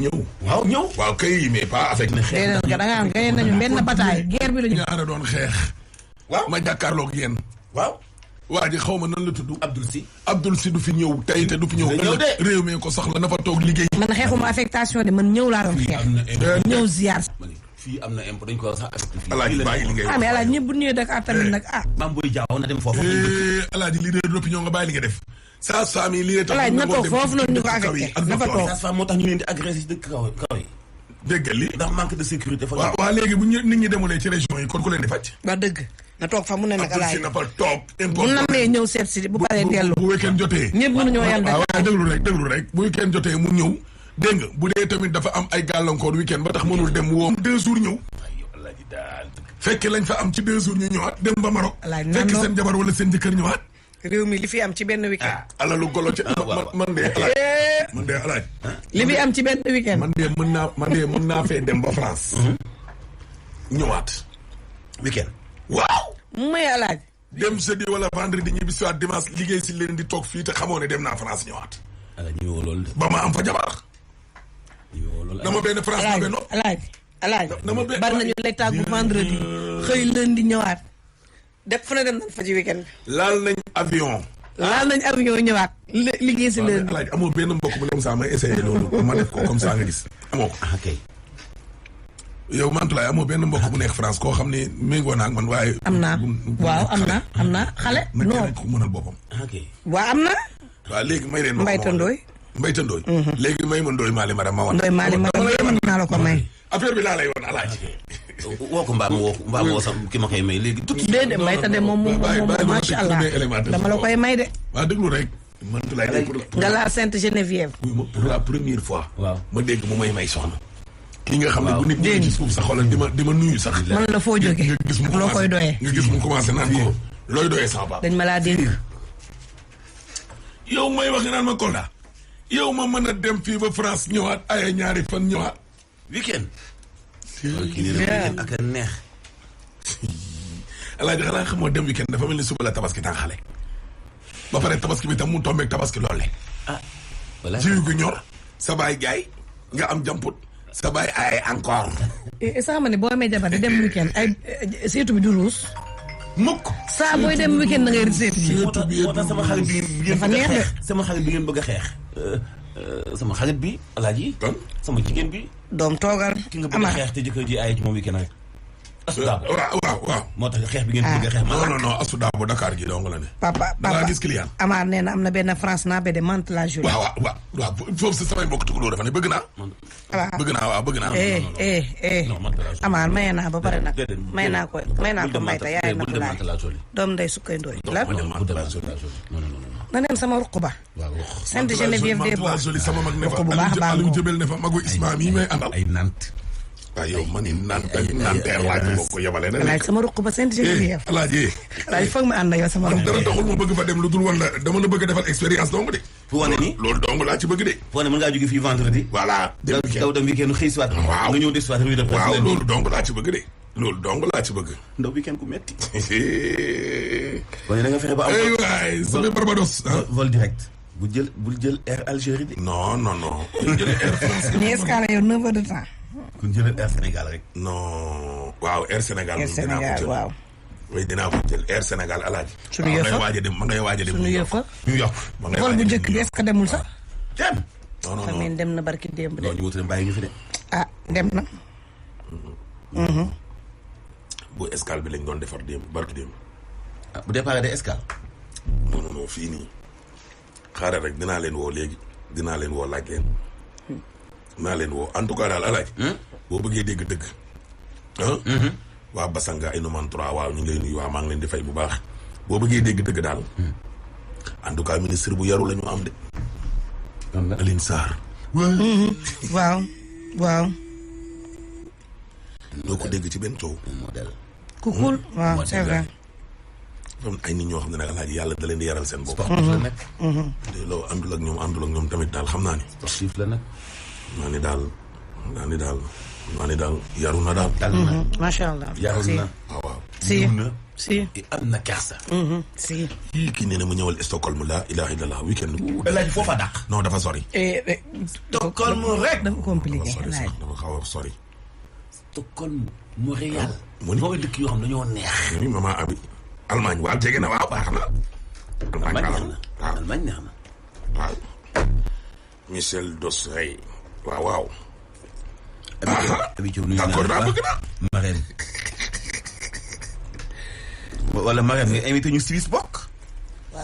ñëw. waaw ñëw. waaw kay mais pas avec. déedéet da ngaa gagné nañu benn bataille guerre bi la ñu. ñaara doon xeex. waaw ma jàkkaarloog yéen. waaw. waa ji xaw ma nan la tudd. Abdoul Sy du fi ñëw tey te du fi ñëw. réew mi ko soxla na fa toog liggéey. man xeexuma affectation de man ñëw laa doon xeex. ñëw ziar. fii am na impôt dañ ko sax affecté fii. alaaji bàyyi li ngay mais alaaji ñëpp bu ñëwee Dakar tamit nag Mame Boye Diao na dem foofu. alaaji leader d'opinion nga bàyyi li nga def. saa saam yi li tax alaaji na toog foofu noonu ñu ko affecté na fa toog. saa moo tax ñu leen di agressé ci dëkk kaw yi. déggal li ndax manque de sécurité. waaw léegi bu nit ñi demulee ci région yi kon ku leen di fàcc. wax dëgg na toog fa mu ne nag alaaji na fa toog. bu namee ñëw seet si bu paree dellu. bu weekend jotee. ñëpp mënuñoo yem Dakar. waaw déglu rek bu weekend jotee mu ñëw. dégg nga bu dee tamit dafa am ay gàllankoor weekend ba tax mënul dem woom 2 jours ñëw. fekk lañ fa am ci 2 jours ñu ñëwaat dem ba Maroc. fekk seen jabar wala seen jëkkër ñëwaat. réew mi li fi am ci benn weekend. alalu golo ci man de alaaj li fi am ci benn weekend. man de mën naa fee dem ba France. ñëwaat. weekend. waaw. mu may alaaj. dem jeudi wala vendredi ñibbi si waat dimanche liggéey si leen di toog fii te xamoo ne dem naa France ñëwaat. ba ma am fa jabar. dama benn France ma benn. alaaj bari nañu lay tàggu vendredi xëy lundi ñëwaat. def fu ne dem nañ fa ci weekend bi. laal nañ avion ñëwaat. liggéey si lundi. alaaj amoo benn mbokk bu ne Moussa may essayé loolu ma def ko comme ça nga gis amoo ko. ok. yow Mantoulaye amoo benn mbokk bu nekk France koo xam ne méngoo naa ak man waaye. am naa waaw am na xale. non ko mënal boppam. ok. waaw am na. waaw léegi may leen ma Mbayta Ndoye. léegi may ma Ndoye Mali Maram ma wan. Ndoye Mali Maram mën naa la ko may. affaire bi laa lay wan alaaji. woo ko mbaam woo sax ki ma koy may léegi. déedéet Mbayta de moom macha allah dama la koy may de. waaw déglu rek. Mantoulaye nga la Sainte Geneviève. pour la première fois. waaw ma dégg mu may soxna. ki nga xam ne bu nit ñi ci suuf sax xoolal di ma nuyu sax. man la foo jógee loo koy doyee. nga gis mu commencé naan ko looy doyee sama papa. dañ ma laa dégg. yow may wax nga naan ma Kolda. yow ma mën a dem fii ba France ñëwaat ay ñaari fan ñëwaat. weekend. weekend ak a neex. alaaji xanaa xamoo dem weekend dafa mel ni suba la tabaski tàng xale. ba pare tabaski bi tam mu tombeeg tabaski loole. voilà jiw gu ñor. sa baay jaay nga am jamput. sa baay ay encore. sax ma ne boo amee jabar di dem weekend ay seetu bi du ruus. mukk saa booy dem weekend da ngay seetu ji. moo tax sama xarit bi ngeen dafa neex de. sama xarit bi ngeen bëgg a xeex. sama xarit bi alaaji. sama jigéen bi. doom toogal. ki nga bëgg a xeex te jëkkër ji ay ci moom weekend rek. Asu Daabo waaw. moo tax xeex bi ngeen bëgg a xeex. non Asu Daabo Dakar gi dong la ne. papa gis client. Amar nee na am na benn France naa de Mantes la jolie. waaw foofu sa samay mbokk tukuloo dafa ne bëgg naa. bëgg naa. Amar maye naa ba pare nag. may naa ko Mbayta yaay na ko laaj. doom ndey sukkay ndooy. la na dem sama ruq ba. Sainte Geneviève des Bois. sama mag ne fa ruq bu baax Aliou Jëbel ne fa magu Ismaam yi may àndal. ay nant. waaw yow man nanteer laaj boo ko yebale na alaaj sama ruq ba Sainte Geneviève. alaaji foog ma ànd yow sama ruq. dara taxul ma bëgg fa dem lu dul woon la dama la bëgg a defal expérience dong de. fu wane ni loolu dong laa ci bëgg de. fu wane mën ngaa jóge fii vendredi. voilà daw dem weekend xëy si waat. waaw nga ñëw des waat revue de presse. waaw loolu dong laa ci bëgg de. loolu dong laa ci bëgg. ndaw weekend ku metti. wane da nga fexe ba am. ay waay sama Barbados. vol direct. bul jël air Algérie de. non. bul jël air France. mais escale yow 9 heures de temps. ku jëlee air Sénégal rek. non waaw air Sénégal. air Sénégal waaw. oui dinaa ko jël air Sénégal alaaji. suñu yëfa ma ngay waaj a dem. suñu yëfa. New York ma ngay vol bu njëkk bi est-ce que demul sax. dem. non famille dem na barki démb de. non ñu wutal bàyyi ñu fi de. ah dem na. bu escale bi lañ doon defar démb barki démb. bu départ de escale. non fii nii. xaaral rek dinaa leen woo léegi dinaa leen woo laaj leen. naa leen woo en tout cas daal alaaj boo bëggee dégg dëgg waa Basanga ay numan 3 waaw ñu ngi lay nuyu waa maa ngi leen di fay bu baax boo bëggee dégg dëgg daal en tout cas ministre bu yaru la ñu am de Alioune Sarr waaw doo ko dégg ci benn coow modèle ku cool waaw c'est vrai am ay nit ñoo xam ne nag alaaji yàlla da leen di yaral seen bopp sportif la nag te loo àndul ak ñoom tamit daal xam naa ni sportif la nag naa ni daal yaru na daal dal na macha allah yaru na waaw si si am na kersa. si. kii nee na mu ñëwal Stockholm la ilaha illallah weekend. laaj foofa dàq. non dafa sori. Stockholm rek. dafa compliqué dafa sori sax dafa xaw a sori. Stockholm Montréal. mu ni mooy dëkk yoo xam dañoo neex. ni maman Abi Allemagne waaw jege na waaw baax na. Allemagne neex na waaw Allemagne neex na. waaw. Michel Dosrey waaw. d'accord daa bëgg na. Marème. wala Marème nga invité ñu Suisse bokk.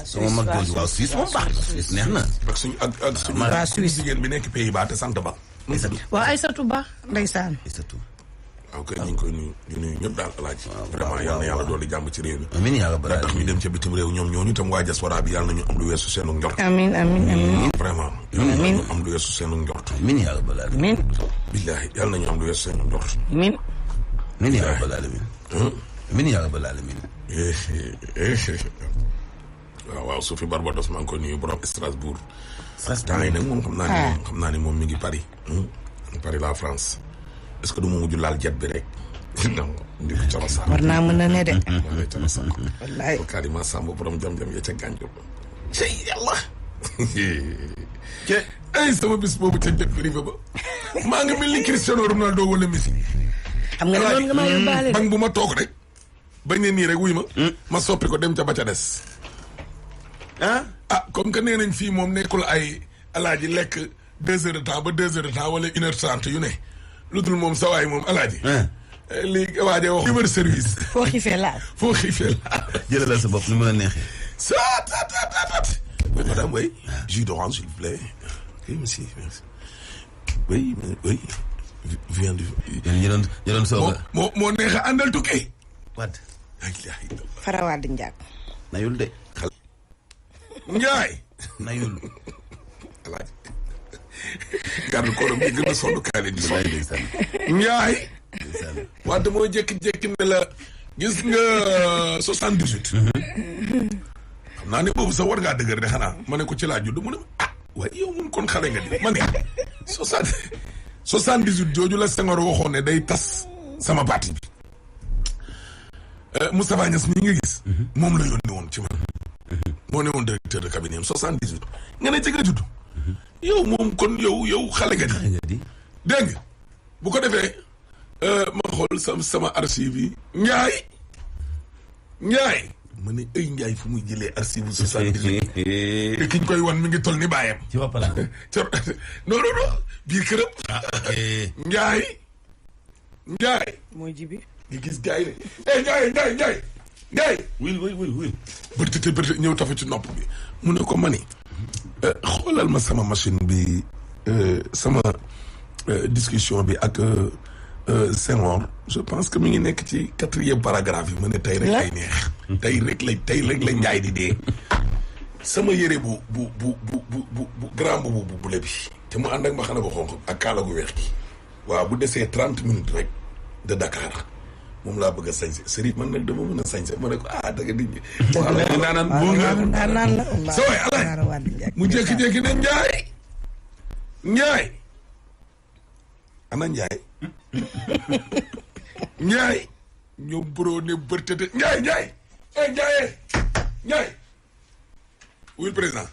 sama mag jooju waaw Suisse moom baax na Suisse neex na. ak suñu jigéen bi nekk Pays-Bas te sant ba. waaw Aïssatou Ba ndeysaan. Aïssatou. waaw kay ñu ngi koy nuyu di nuyu ñëpp daal alaaji. vraiment yal na yàlla doon di jàmm ci réew mi. amiin yaa rabbal tax ñu dem ca bitim réew ñoom ñooñu tam waa diaspora bi yàlla nañu am lu weesu seenu njort. amiin vraiment. yàlla nañu am lu weesu seenu njort. amiin yaa rabbal aalamiin. billaahi yàlla nañu am lu weesu seenu njort. amiin yaa rabbal aalamiin. amiin yaa rabbal aalamiin. waaw Sophie Barbados maa ngi koy nuyu borom Strasbourg. temps yi nag moom xam naa ne moom mi ngi Paris. Paris la France. est-ce que du ma mujj laal jet bi rek. non ndi ko Coro Sall. war naa mën a ne de. waaw Coro Sall. wallaay Kadima Samba borom jam-jam ya ca gàncax ba. cey yàlla. ay sama bis boobu ca jet privé ba. maa ngi mel ni Cristiano Ronaldo wala Messi. xam nga ne loolu nga ma yóbbaale. bang bu ma toog rek. bañ ne nii rek wuy ma. ma soppi ko dem ca ba ca des. comme que nee nañ fii moom nekkul ay alaaji lekk 2 heures de temps ba 2 heures de temps wala 1h30 yu ne. lu dul moom sa waay moom alaaji. lii waajee wax. numéro service. foo xiifee laal. foo xiifee laal. jëlal sa bopp ni mu la neexee. Oui, madame, oui. Jus d'orange, s'il vous plaît. Oui, monsieur, merci. Oui. Viens de. ñu doon soog a. moo neex a àndal tukki. Wad. Farawaad Ndiak. Nayul de. Njaay. Nayul. alaaji. garde corps bi gën a sonn kaay leen di sonn. Njaay. wante moo jékki-jékki ne la gis nga 78. xam naa ne boobu sax war ngaa dëgër de xanaa ma ne ko ci laa judd mu ne waaye yow mun kon xale nga di ma ne 78 jooju la Senghor waxoon ne day tas sama parti bi. Moustapha Niass mii nga gis. moom la yónni woon ci man. moo ne woon directeur de cabinet am 78. nga ne ci nga judd. yow moom kon yow xale nga di. dégg nga bu ko defee ma xool sama archive yi. Njaay. ma ne ay Njaay fu muy jëlee archive 78. te ki ñu koy wan mi ngi toll ni bàyyam. ci Wapala. non biir këram. Njaay. mooy jibi. nga gis gars yi ne Njaay. wil. bërte ñëw tafa ci nopp bi. mu ne ko mani. xoolal ma sama machine bi sama discussion bi ak Senghor je pense que mi ngi nekk ci 4e paragraphe yi ma ne tey rek lay neex. tey rek la Njaay di dee. sama yére bu grand bu bule bi. te mu ànd ak ma xana bu xonq ak kaala gu weex gi. waaw bu desee 30 minutes rek de Dakar moom laa bëgg a sañse Serigne man nag dama mën a sañse ma ne ko da nga digg. daanaan boo nga sa waay alaaj mu jékki-jékki ne Njaay ana Njaay ñoom bro ne bërtëte Njaay wuy président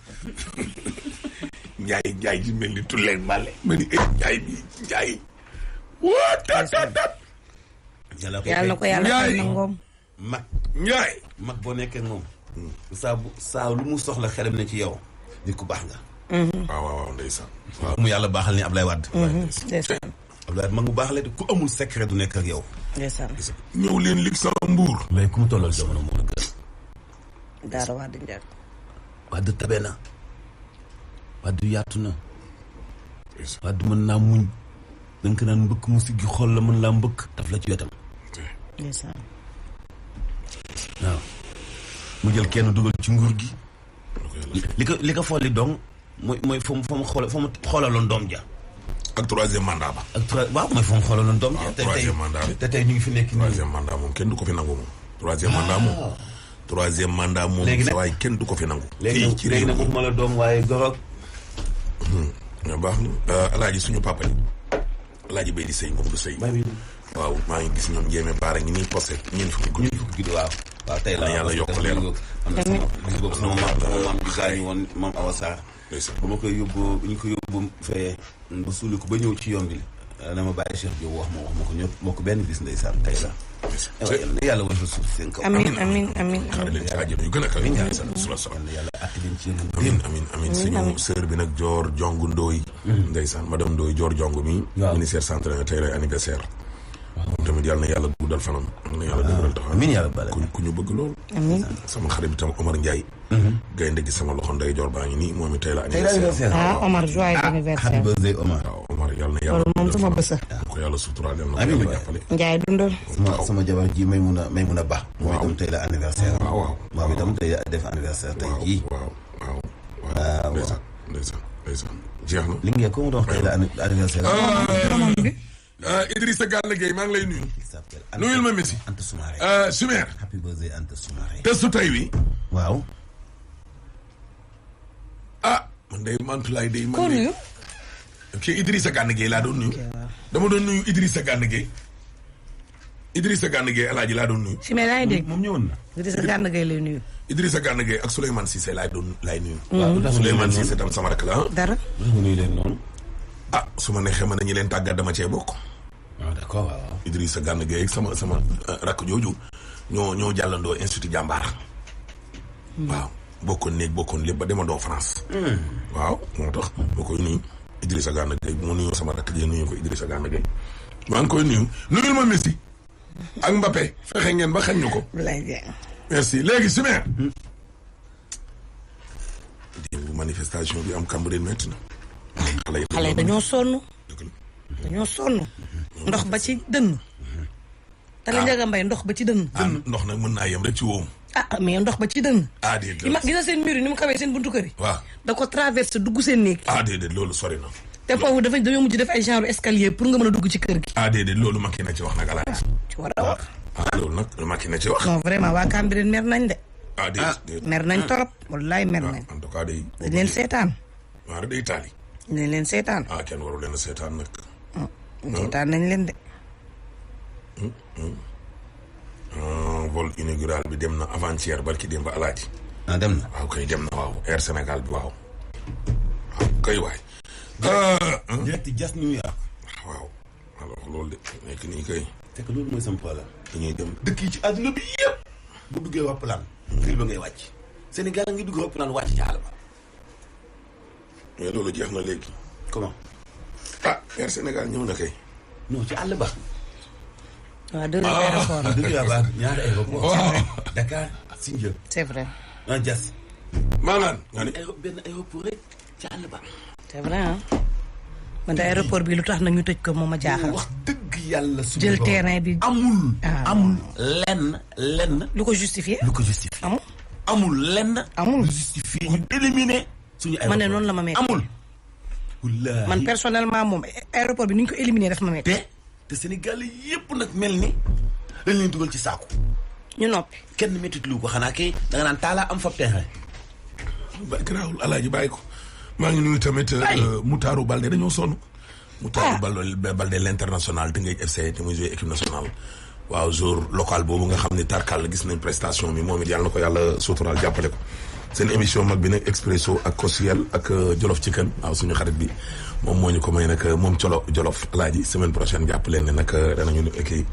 Njaay ji mel ni tulleeg male ma ni Njaay waa tat yàlla na ko yàlla xam na ngoom. Njaay mag boo nekkee moom. saa lu mu soxla xelam ne ci yow. nit ku baax nga. waaw ndeysaan. waaw mu yàlla baaxal ni Ablaye Wade. ndeysaan. Ablaye Wade mag mu baax la de ku amul secret du nekk ak yow. ndeysaan. ñëw leen Luxembourg. mais ku mu tollal jamono moo la gën. Daara Wade Ndiak. Wade tabe na. Wade yaatu na. Wade mën naa muñ. da nga ko naan mbëkk mu siggi xool la mën laa mbëkk. daf la ci wetam. ndeysaan. waaw. mu jël kenn dugal ci nguur gi. li ko folli dong mooy fa mu xoolaloon doom ja. ak 3e mandat ba. waaw mooy fa mu xoolaloon doom ja. te tey ñu ngi fi nekk nii. 3e mandat moom kenn du ko fi nangu moom. 3e mandat moom. 3e mandat moom. léegi nag waaye kenn du ko fi nangu. fii ci réew mi léegi nag waxuma la doom waaye gorog. nga baax na alaaji suñu papa yi. alaaji bay di sëy moom du sëy. waaw maa ngi gis ñoom jéeme baara ngi nii posé ñeent fukki guddi. waaw. waaw tey la yàlla yokk leer. am na sama maam bi gaañu woon maam Awa Sarr. ba ma koy yóbbu bu ñu ko yóbbu fee ba suuli ko ba ñëw ci yoon bi dama bàyyi Cheikh Diop wax ma ko ñëpp moo ko benn bis ndeysaan tey la. yàlla war fa suuf seen kaw. amiin xaaral leen ci àjjana yu gën a kawe. yàlla atti leen ci yéen. amiin suñu sœur bi nag Dior Jong Ndoye. ndeysaan madame Ndoye Dior Jong mi. ministère central tey lay anniversaire. moom tamit yàlla na yàlla guddal fanam. yàlla na yàlla dëgëral taxaw. amiin yàlla bale ku ñu bëgg lool. amiin sama xarit bi tam Omar Ndiaye. gaynde gi sama loxo ndey Dior baa ngi nii moom it tey la anniversaire. Omar joyeux anniversaire. happy birthday Omar. waaw Omar yàlla na yàlla. loolu moom sama bës a. ko yàlla suturaal yàlla na ko yàlla jàppale. Ndiaye dundal. sama jabar ji Maymuna Ba. moom itam tey la anniversaire. waaw moom itam tey def anniversaire tey jii. waaw ndeysaan jeex na. li ngeen ko mu doon tey la anniversaire. Idrissa Gana Gueye maa ngi lay nuyu. nuyul ma Messi. Anta Soumaré. Sumer. happy birthday Anta Soumaré. te su tey wi. waaw. man day Mantoulaye day. koo nuyu. kii Idrissa Gana Gueye laa doon nuyu. dama doon nuyu Idrissa Gana Gueye. Idrissa Gana Gueye alaaji laa doon nuyu. si mais yaa ngi dégg. moom ñëwoon na. Idrissa Gana Gueye lay nuyu. Idrissa Gana Gueye ak Souleymane Cissé laay nuyu. waaw Souleymane Cissé tam sama rakk la dara. nga nuyu leen noonu. su ma neexee man nañu leen tàggat dama cee bokk. waaw d'accord waaw. Idrissa Gana Gueye ak sama rakk jooju ñoo jàllandoo institut jàmbaar. waaw bokkoon néeg bokkoon lépp ba demandoo France. waaw moo tax ma koy nuyu Idrissa Gana Gueye bu ma nuyoo sama rakk ji nuyu ko Idrissa Gana Gueye maa ngi koy nuyul ma Messi ak Mbappé fexe ngeen ba xañ ñu ko. merci léegi Sumer. démb manifestation bi am Cambérène métti na. xale yi dañoo sonn. ndox ba ci dënn. Talla Ndiaga Mbaye ndox ba ci dënn. ndox nag mën naa yem rek ci woom. Mais ndox ba ci dënn. Déedéet. gis nga seen mur yi ni mu kawee seen buntu kër yi. waaw da ko traversé dugg seen néeg. déedéet loolu sori na. te foofu dañoo mujj def ay genre escalier pour nga mën a dugg ci kër gi. déedéet loolu makki na ci wax nag alaaj. ci war a wax. loolu nag makki na ci wax. non vraiment waa Cambérène mer nañ de. déedéet. mer nañ torop wallaay mer nañ. en tout cas day. dañ leen seetaan. waaw day taali. dañ leen seetaan. kenn waru leen a seetaan nag. seetaan nañ leen de. vol inaugural bi dem na avant-hier barki dem ba alaaji. dem na. waaw kay dem na waaw Air Sénégal bi waaw. kay waay. direct jas New York. waaw alors loolu de nekk nii kay. fekk loolu mooy sama problème. dañuy dem. dëkk yi ci àdduna bi yëpp. bu duggee roppalaan. fii ba ngay wàcc. Sénégal ngi dugg roppalaan wàcc ci àll ba. mais loolu jeex na léegi. comment. Air Sénégal ñëw na kay. non ci àll ba. waaw deux aéroports. ñaari aéroport. Dakar Sindia. c'est vrai. Diass. maanaam. nga ne benn aéroport rek ci àll ba. c'est vrai ah. man de aéroport bi lu tax na ñu tëj ko moom a jaaxal. wax dëgg yàlla suñu jël terrain bi. amul lenn. lu ko justifié. amul lenn. amul lu justifié ñu éliminer suñu aéroport. man de noonu la ma metti. amul. wallaahi man personnellement moom aéroport bi ni ñu ko éliminer daf ma metti. te Sénégal yëpp nag mel ni dañ leen dugal ci saako. ñu noppi. kenn métti lu ko xanaa kay da nga naan taalaa am fa terrain. garaawul alaaji bàyyi ko. maa ngi nuyu tamit Moutaaru Balde dañoo sonn. Moutaaru Balde l'international te ngay FC te muy joué équipe nationale. waaw jour local boobu nga xam ne tarkal gis nañ prestation bi moom it yàlla na ko yàlla suturaal jàppale ko. seen émission mag bi nag Expresso ak Kosiel ak Jolof Chicken waaw suñu xarit bi moom moo ñu ko may nag moom Jolof alaaji semaine prochaine jàpp leen ne nag danañu kii.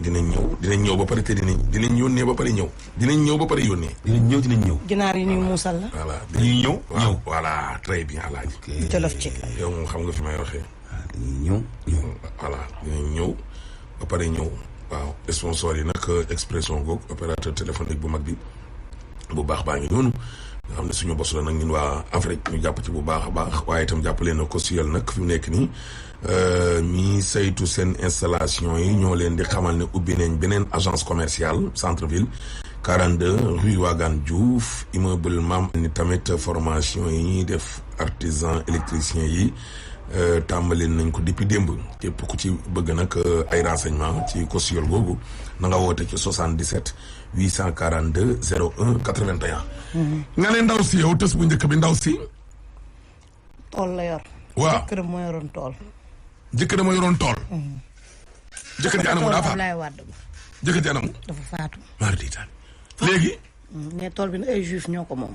dinañ ñëw ba pare te dinañ yónnee ba pare ñëw. dinañ ñëw ba pare yónnee. dinañ ñëw. ginaar yi ñuy muusal la. voilà dañuy ñëw. voilà très bien alaaji. Jolof Chicken. yow moom xam nga fi may waxee. dañuy ñëw. voilà dinañ ñëw ba pare ñëw. waaw sponsor yi nag Expresso goog opérateur téléphonique bu mag bi bu baax baa ngi noonu nga xam ne suñu bos la nag ñun waa Afrique ñu jàpp ci bu baax a baax waaye itam jàppalee na ko siyal nag fi mu nekk nii ñi saytu seen installation yi ñoo leen di xamal ne ubbi nañ beneen agence commerciale centre ville 42 rue Ouagane Diouf immeuble Mam ni tamit formation yi ñuy def artisan électricien yi tàmbali nañ ko depuis démb képp ku ci bëgg nag ay renseignement ci Kosiol googu na nga woote ci 77 842 01 81. nga ne ndaw si yow tës bu njëkk bi ndaw si. tool la yor. waaw jëkkëram moo yoroon tool. jëkkëram moo yoroon tool. jëkkër ji anamu daa faat Ablaye Wade jëkkër ji anam. dafa faatu. mardi taal léegi. mais tool bi nag ay juif ñoo ko moom.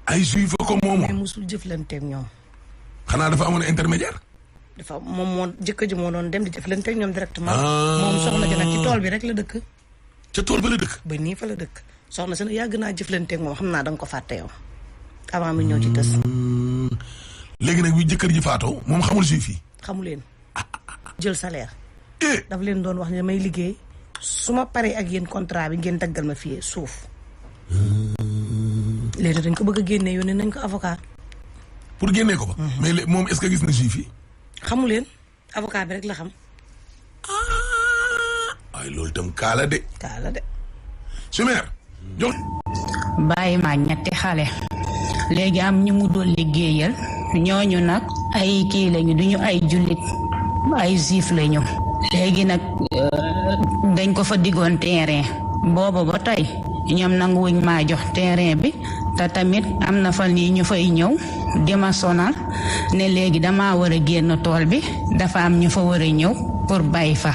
ay juif ko moomoo. mais musul jëflanteeg ñoom. xanaa dafa amoon intermédiaire. dafa moom moo jëkkër ji moo doon dem di jëflanteeg ñoom directement. moom soxna ji nag ci tool bi rek la dëkk. ca tool ba la dëkk. ba nii fa la dëkk soxna si nag yàgg naa jëflanteeg moom xam naa da nga ko fàtte yow. avant mi ñëw ci tës. léegi nag bi jëkkër ji faatoo moom xamul juif yi. xamu leen jël salaire. daf leen doon wax ne may liggéey su ma paree ak yéen contrat bi ngeen daggal ma fii suuf. léegi dañ ko bëgg a génnee yónnee nañ ko avocat. pour génnee ko ba. mais moom est-ce que gis na juif yi. xamu leen avocat bi rek la xam. waaye loolu itam kaala de. kaala de. Chimère jox. bàyyi ma ñetti xale. léegi am ñu mu doon liggéeyal ñooñu nag ay kii lañu duñu ay jullit ay juif lañu. léegi nag dañ ko fa diggoon terrain booba ba tey ñoom nanguwuñ maa jox terrain bi te tamit am na fa nii ñu fay ñëw di ma sonal ne léegi dama war a génn tool bi dafa am ñu fa war a ñëw pour bay fa.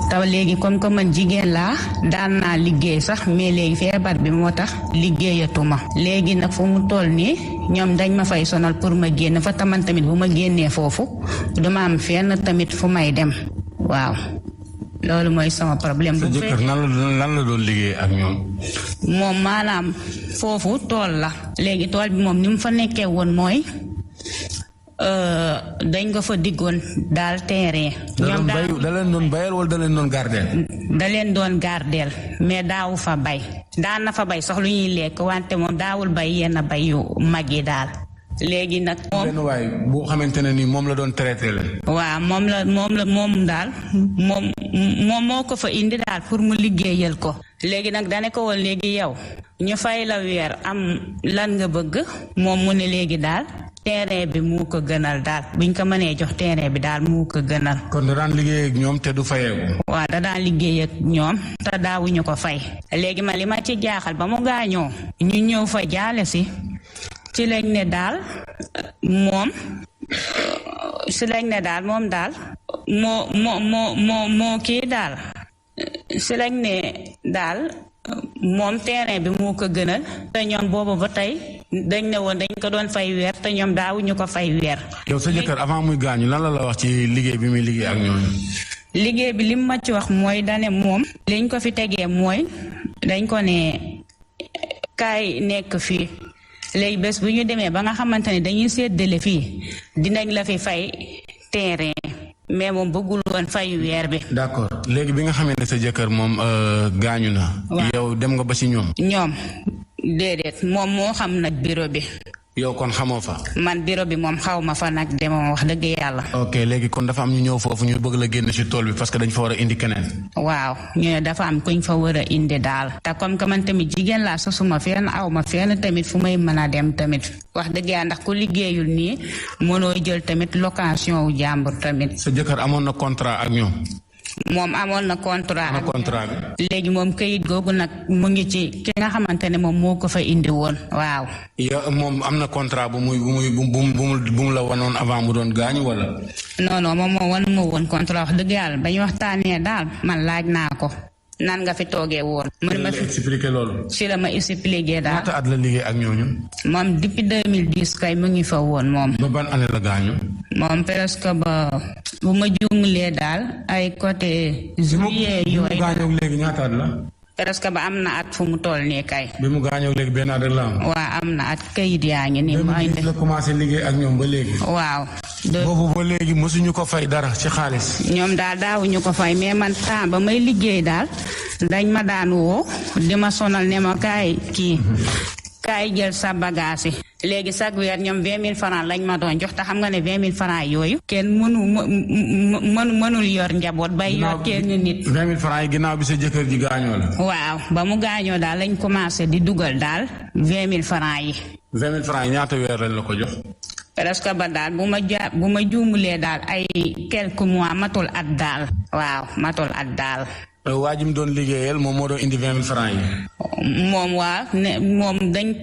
taw léegi comme que man jigéen laa daan naa liggéey sax mais léegi feebar bi moo tax liggéeyatuma léegi nag fu mu toll nii ñoom dañ ma fay sonal pour ma génn fa taman tamit bu ma génnee foofu duma am fenn tamit fu may dem waaw loolu mooy sama problème. sa jëkkër lan la doon liggéey ak ñoom. moom maanaam foofu tool la léegi tool bi moom ni mu fa nekkee woon mooy dañ ko fa diggoon daal terrain. ñoom da leen doon bayal wala da leen doon gardeel. da leen doon gardeel mais daawu fa bay daan na fa bay sax lu ñuy lekk wante moom daawul bay yenn bay yu mag yi daal. léegi nag moom benn waay boo xamante ne ni moom la doon traité la. waaw moom daal moom moo ko fa indi daal pour mu liggéeyal ko. léegi nag dane ko woon léegi yow ñu fay la weer am lan nga bëgg moom mu ne léegi daal terrain bi mu ko gënal daal buñ ko mënee jox terrain bi daal mu ko gënal. kon da daan liggéey ak ñoom te du fayeeku. waaw da daan liggéey ak ñoom te daawuñu ko fay. léegi ma li ma ci jaaxal ba mu gaañoo ñu ñëw fa jaale si ci lañ ne daal moom moo kii daal si lañ ne daal moom terrain bi moo ko gënal te ñoom boobu ba tey dañ ne woon dañ ko doon fay weer te ñoom daawuñu ko fay weer. yow sa jëkkër avant muy gaañu lan la wax ci liggéey bi muy liggéey ak ñoom. liggéey bi li mu ma ci wax mooy dane moom liñ ko fi tegee mooy dañ ko ne kaay nekk fii léegi bés bu ñu demee ba nga xamante ne dañuy séddale fii dinañ la fi fay terrain mais moom bëggul woon fay weer bi. d'accord léegi bi nga xamee ne sa jëkkër moom gaañu na. yow dem nga ba ci ñoom. ñoom déedéet moom moo xam nag bureau bi. yow kon xamoo fa. man bureau bi moom xaw ma fa nag demoo wax dëgg yàlla. ok léegi kon dafa am ñu ñëw foofu ñu bëgg la génn ci tool bi parce que dañ fa war a indi keneen. waaw ñu ne dafa am kuñ fa war a indi daal. te comme que man tamit jigéen laa sosuma fenn aw ma fenn tamit fu may mën a dem tamit wax dëgg yàlla ndax ku liggéeyul nii mënoo jël tamit location wu jàmbur tamit. sa jëkkër amoon na contrat ak ñoom. moom amoon na contrat ak contrat bi. léegi moom kayit googu nag mu ngi ci ki nga xamante ne moom moo ko fa indi woon waaw. yow moom am na contrat bu mu la wanoon avant mu doon gaañu wala. non moom moo wan ma woon contrat wax dëgg yàlla ba ñu waxtaanee daal man laaj naa ko nan nga fi toogee woon. mu ma fi expliqué loolu. si la ma expliqué daal. ñaata at la liggéey ak ñooñu. moom depuis 2010 kay mu ngi fa woon moom. ba ban année la gaañu. moom presque ba bu ma juumlee daal ay côté juillet yooyu. bi mu gaañoo léegi ñaata at la. presque ba am na at fu mu toll nii kay. bi mu gaañoo léegi benn at la am. waaw am na at kayit yaa ngi nii. mooy la commencé liggéey ak ñoom ba léegi. waaw. boobu ba léegi mosuñu ko fay dara ci xaalis. ñoom daal daawuñu ko fay mais man temps ba may liggéey daal dañ ma daan woo di ma sonal ne ma kaay jël sa bagage yi. léegi chaque weer ñoom 20 000 francs lañ ma doon jox te xam nga ne 20 000 francs yooyu. kenn mënul yor njaboot bay yor kenn nit. 20 000 francs yi ginnaaw bi sa jëkkër ji gaañoo la. waaw ba mu gaañoo daal lañ commencé di dugal daal 20 000 francs yi. 20 000 francs yi ñaata weer lañ la ko jox. presque ba daal bu ma juumulee daal ay quelques mois matul at daal. waaw matul at daal. waa ji mu doon liggéeyal moom moo doon indi 20 000 francs yi. moom waa ne moom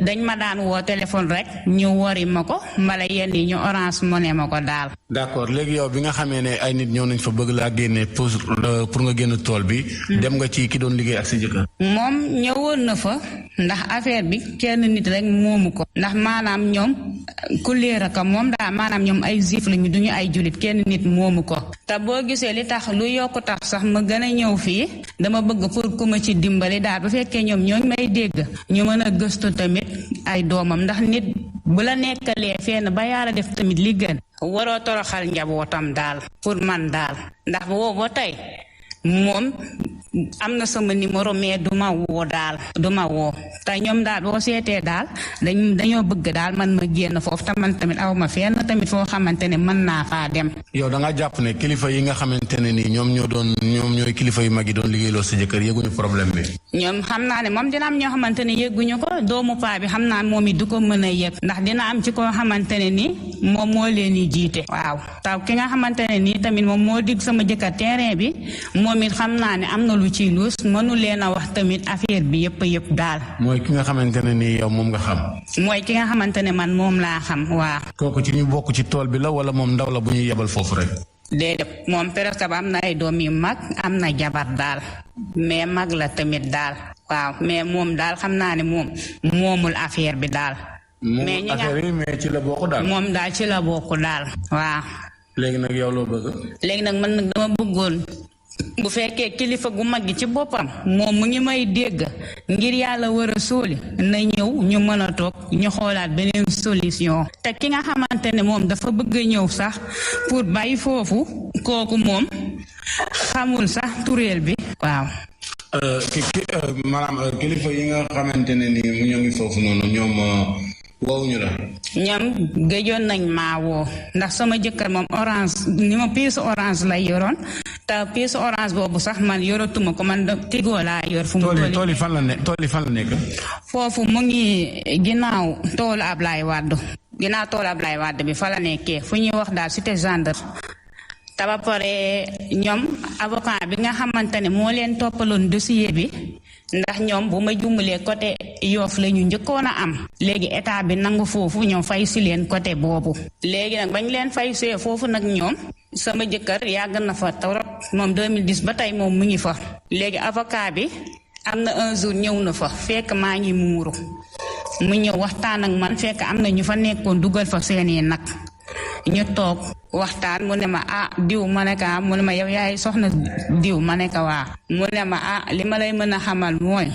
dañ ma daan woo téléphone rek ñu wari ma ko mbala yenn yi ñu Orange Money ma ko daal. d'accord léegi yow bi nga xamee ne ay nit ñëw nañ fa bëgg laa génne pour nga génn tool bi. dem nga ci ki doon liggéey ak sa jëkkër. moom ñëwoon na fa ndax affaire bi kenn nit rek moomu ko ndax maanaam ñoom ku leer ak moom daal maanaam ñoom ay juif lañu duñu ay jullit kenn nit moomu ko te boo gisee li tax lu yokku tax sax ma gën a ñëw fii dama bëgg pour ku ma ci dimbali daal bu fekkee ñoom ñooñ may dégg ñu mën a gëstu tamit ay doomam ndax nit bu la nekkalee fenn ba yaara def tamit li gën waroo toroxal njabootam daal pour man daal ndax boobu ba tey moom am na sama numéro mais duma woo daal duma woo te ñoom daal boo seetee daal dañoo bëgg daal man ma génn foofu te man tamit aw ma fenn tamit foo xamante ne mën naa faa dem. yow da nga jàpp ne kilifa yi nga xamante ne nii ñoom ñooy kilifa yu mag yi doon liggéeyloo sa jëkkër yëguñu problème bi. ñoom xam naa ne moom dina am ñoo xamante ne yëguñu ko doomu paa bi xam naa moom it du ko mën a yëg ndax dina am ci koo xamante ne ni moom moo leen di jiite. waaw taw ki nga xamante ne nii tamit moom moo dig sama jëkkër terrain bi moom it xam naa ne am na lu ci luus mënu leen a wax tamit affaire bi yëpp daal. mooy ki nga xamante ne nii yow moom nga xam. mooy ki nga xamante ne man moom laa xam waaw. kooku ci ñu bokk ci tool bi la wala moom ndaw la bu ñuy yebal foofu rek. déedéet moom presque ba am na ay doom yu mag am na jabar daal mais mag la tamit daal waaw mais moom daal xam naa ne moom moomul affaire bi daal. mais ñi affaire yi mais ci la bokk daal. moom daal ci la bokk daal waaw. léegi nag yow loo bëgg. léegi nag man nag dama bëggoon bu fekkee kilifa gu mag gi ci boppam moom mu ngi may dégg ngir yàlla war a sóoli na ñëw ñu mën a toog ñu xoolaat beneen solution te ki nga xamante ne moom dafa bëgg a ñëw sax pour bàyyi foofu kooku moom xamul sax tureel bi waaw. maanaam kilifa yi nga xamante ne ni mu ñoo ngi foofu noonu ñoom woowuñu la. ñoom gëjoon nañ maa woo ndax sama jëkkër moom orange ni ma piisu orange lay yoroon te piisu orange boobu sax man yoratuma ko man Tigo laa yor. fu mu tool yi fan la nekk. foofu mu ngi ginnaaw toolu Ablaye Wade bi fa la nekkee fu ñuy wax daal cité gendarme. te ba pare ñoom avocat bi nga xamante ne moo leen toppaloon dossier bi ndax ñoom bu ma jumulee côté Yoff la ñu njëkkoon a am léegi état bi nangu foofu ñoom fay si leen côté boobu léegi nag bañ leen fay see foofu nag ñoom sama jëkkër yàgg na fa torop moom 2010 ba tey moom mu ngi fa léegi avocat bi am na un jour ñëw na fa fekk maa ngi muuru mu ñëw waxtaan ak man fekk am na ñu fa nekkoon dugal fa seeni nag ñu toog waxtaan mu ne ma diw ma ne ka mu ne ma yow yaay soxna diw ma ne ka waa mu ne ma li ma lay mën a xamal mooy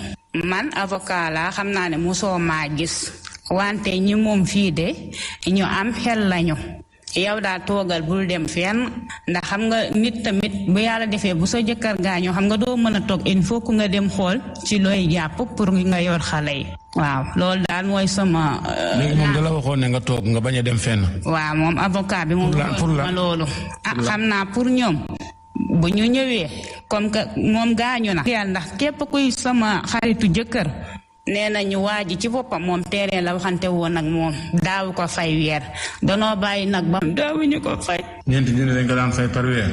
man avocat laa xam naa ne mosoo maa gis wante ñi moom fii de ñu am xel lañu yow daal toogal bul dem fenn ndax xam nga nit tamit bu yàlla defee bu sa jëkkër gaañoo xam nga doo mën a toog il faut que nga dem xool ci looy jàpp pour nga yor xale yi waaw loolu daal mooy sama. léegi moom da la waxoon ne nga toog nga bañ a dem fenn. waaw moom avocat bi moom. pour la loolu. xam naa pour ñoom bu ñu ñëwee comme que moom gaañu na. yàlla ndax képp kuy sama xaritu jëkkër nee nañu waa ji ci boppam moom terrain la waxante woon ak moom daawu ko fay weer danoo bàyyi nag ba. daawuñu ko fay. ñeenti junni dañ ko daan fay par weer.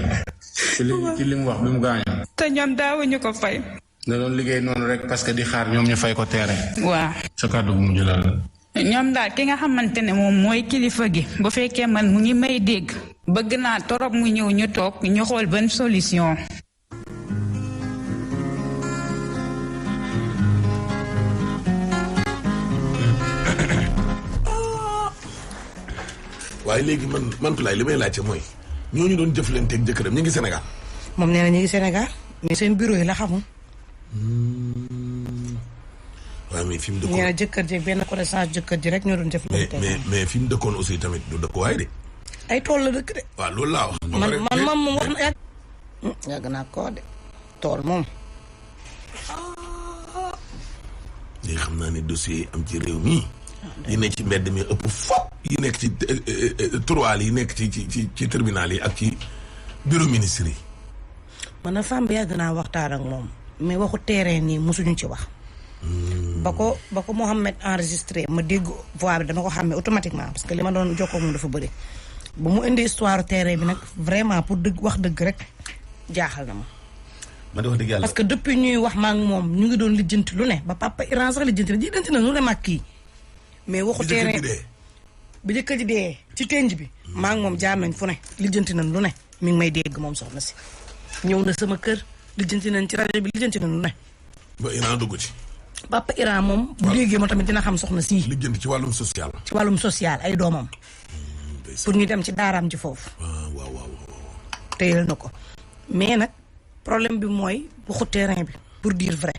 ci li mu wax bi mu gaañoo. te ñoom daawuñu ko fay. da doon liggéey noonu rek parce que di xaar ñoom ñu fay ko terrain. waaw. sa kàddu gu mujj la. ñoom daal ki nga xamante ne moom mooy kilifa gi bu fekkee man mu ngi may dégg bëgg naa torop mu ñëw ñu toog ñu xool ban solution. waaye léegi man Pulaay li may laajte mooy ñooñu doon jëflanteeg jëkkëram ñu ngi Sénégal. moom nee na ñu ngi Sénégal mais seen bureau yi la xamul. waaw mais fi mu dëkkoon nee na jëkkër ji benn connaissance jëkkër ji rek ñoo doon jëflante. mais fi mu dëkkoon aussi tamit du dëkkuwaay de. ay tool la dëkk de. waaw loolu laa wax. man moom wax na yàgg naa koo de tool moom. léegi xam naa ne dossier yi am ci réew mi. yi nekk ci mbedd mi ëpp fop yi nekk ci tiroir yi nekk ci tribunal yi ak ci bureau ministre yi. man na femme bi yàgg naa waxtaan ak moom mais waxu terrain nii mosuñu ci wax. ba ko Mohamed enregistré ma dégg voix bi dama ko xàmmee automatiquement parce que li ma doon jokkoo moom dafa bëri. bu mu indi histoire terrain bi nag vraiment pour dëgg wax dëgg rek jaaxal na ma. ma di wax dëgg yàlla parce que depuis ñuy wax maa ngi moom ñu ngi doon lijjanti lu ne ba papa Iran sax lijjanti na lu ne mag kii mais waxu terrain bi jëkkër ji dee ci tenj bi maa ngi moom jaar nañ fu ne lijjanti nañ lu ne mi ngi may dégg moom soxna si ñëw na sama kër lijjanti nañ ci rajo bi lijjanti nañ lu ne ba Iran dugg ci papa Iran moom bu déggee moom tamit dina xam soxna si lijjanti ci wàllum social ci wàllum social ay doomam pour ñu dem ci daaraam ci foofu waaw téyel na ko mais nag problème bi mooy waxu terrain bi pour dire vrai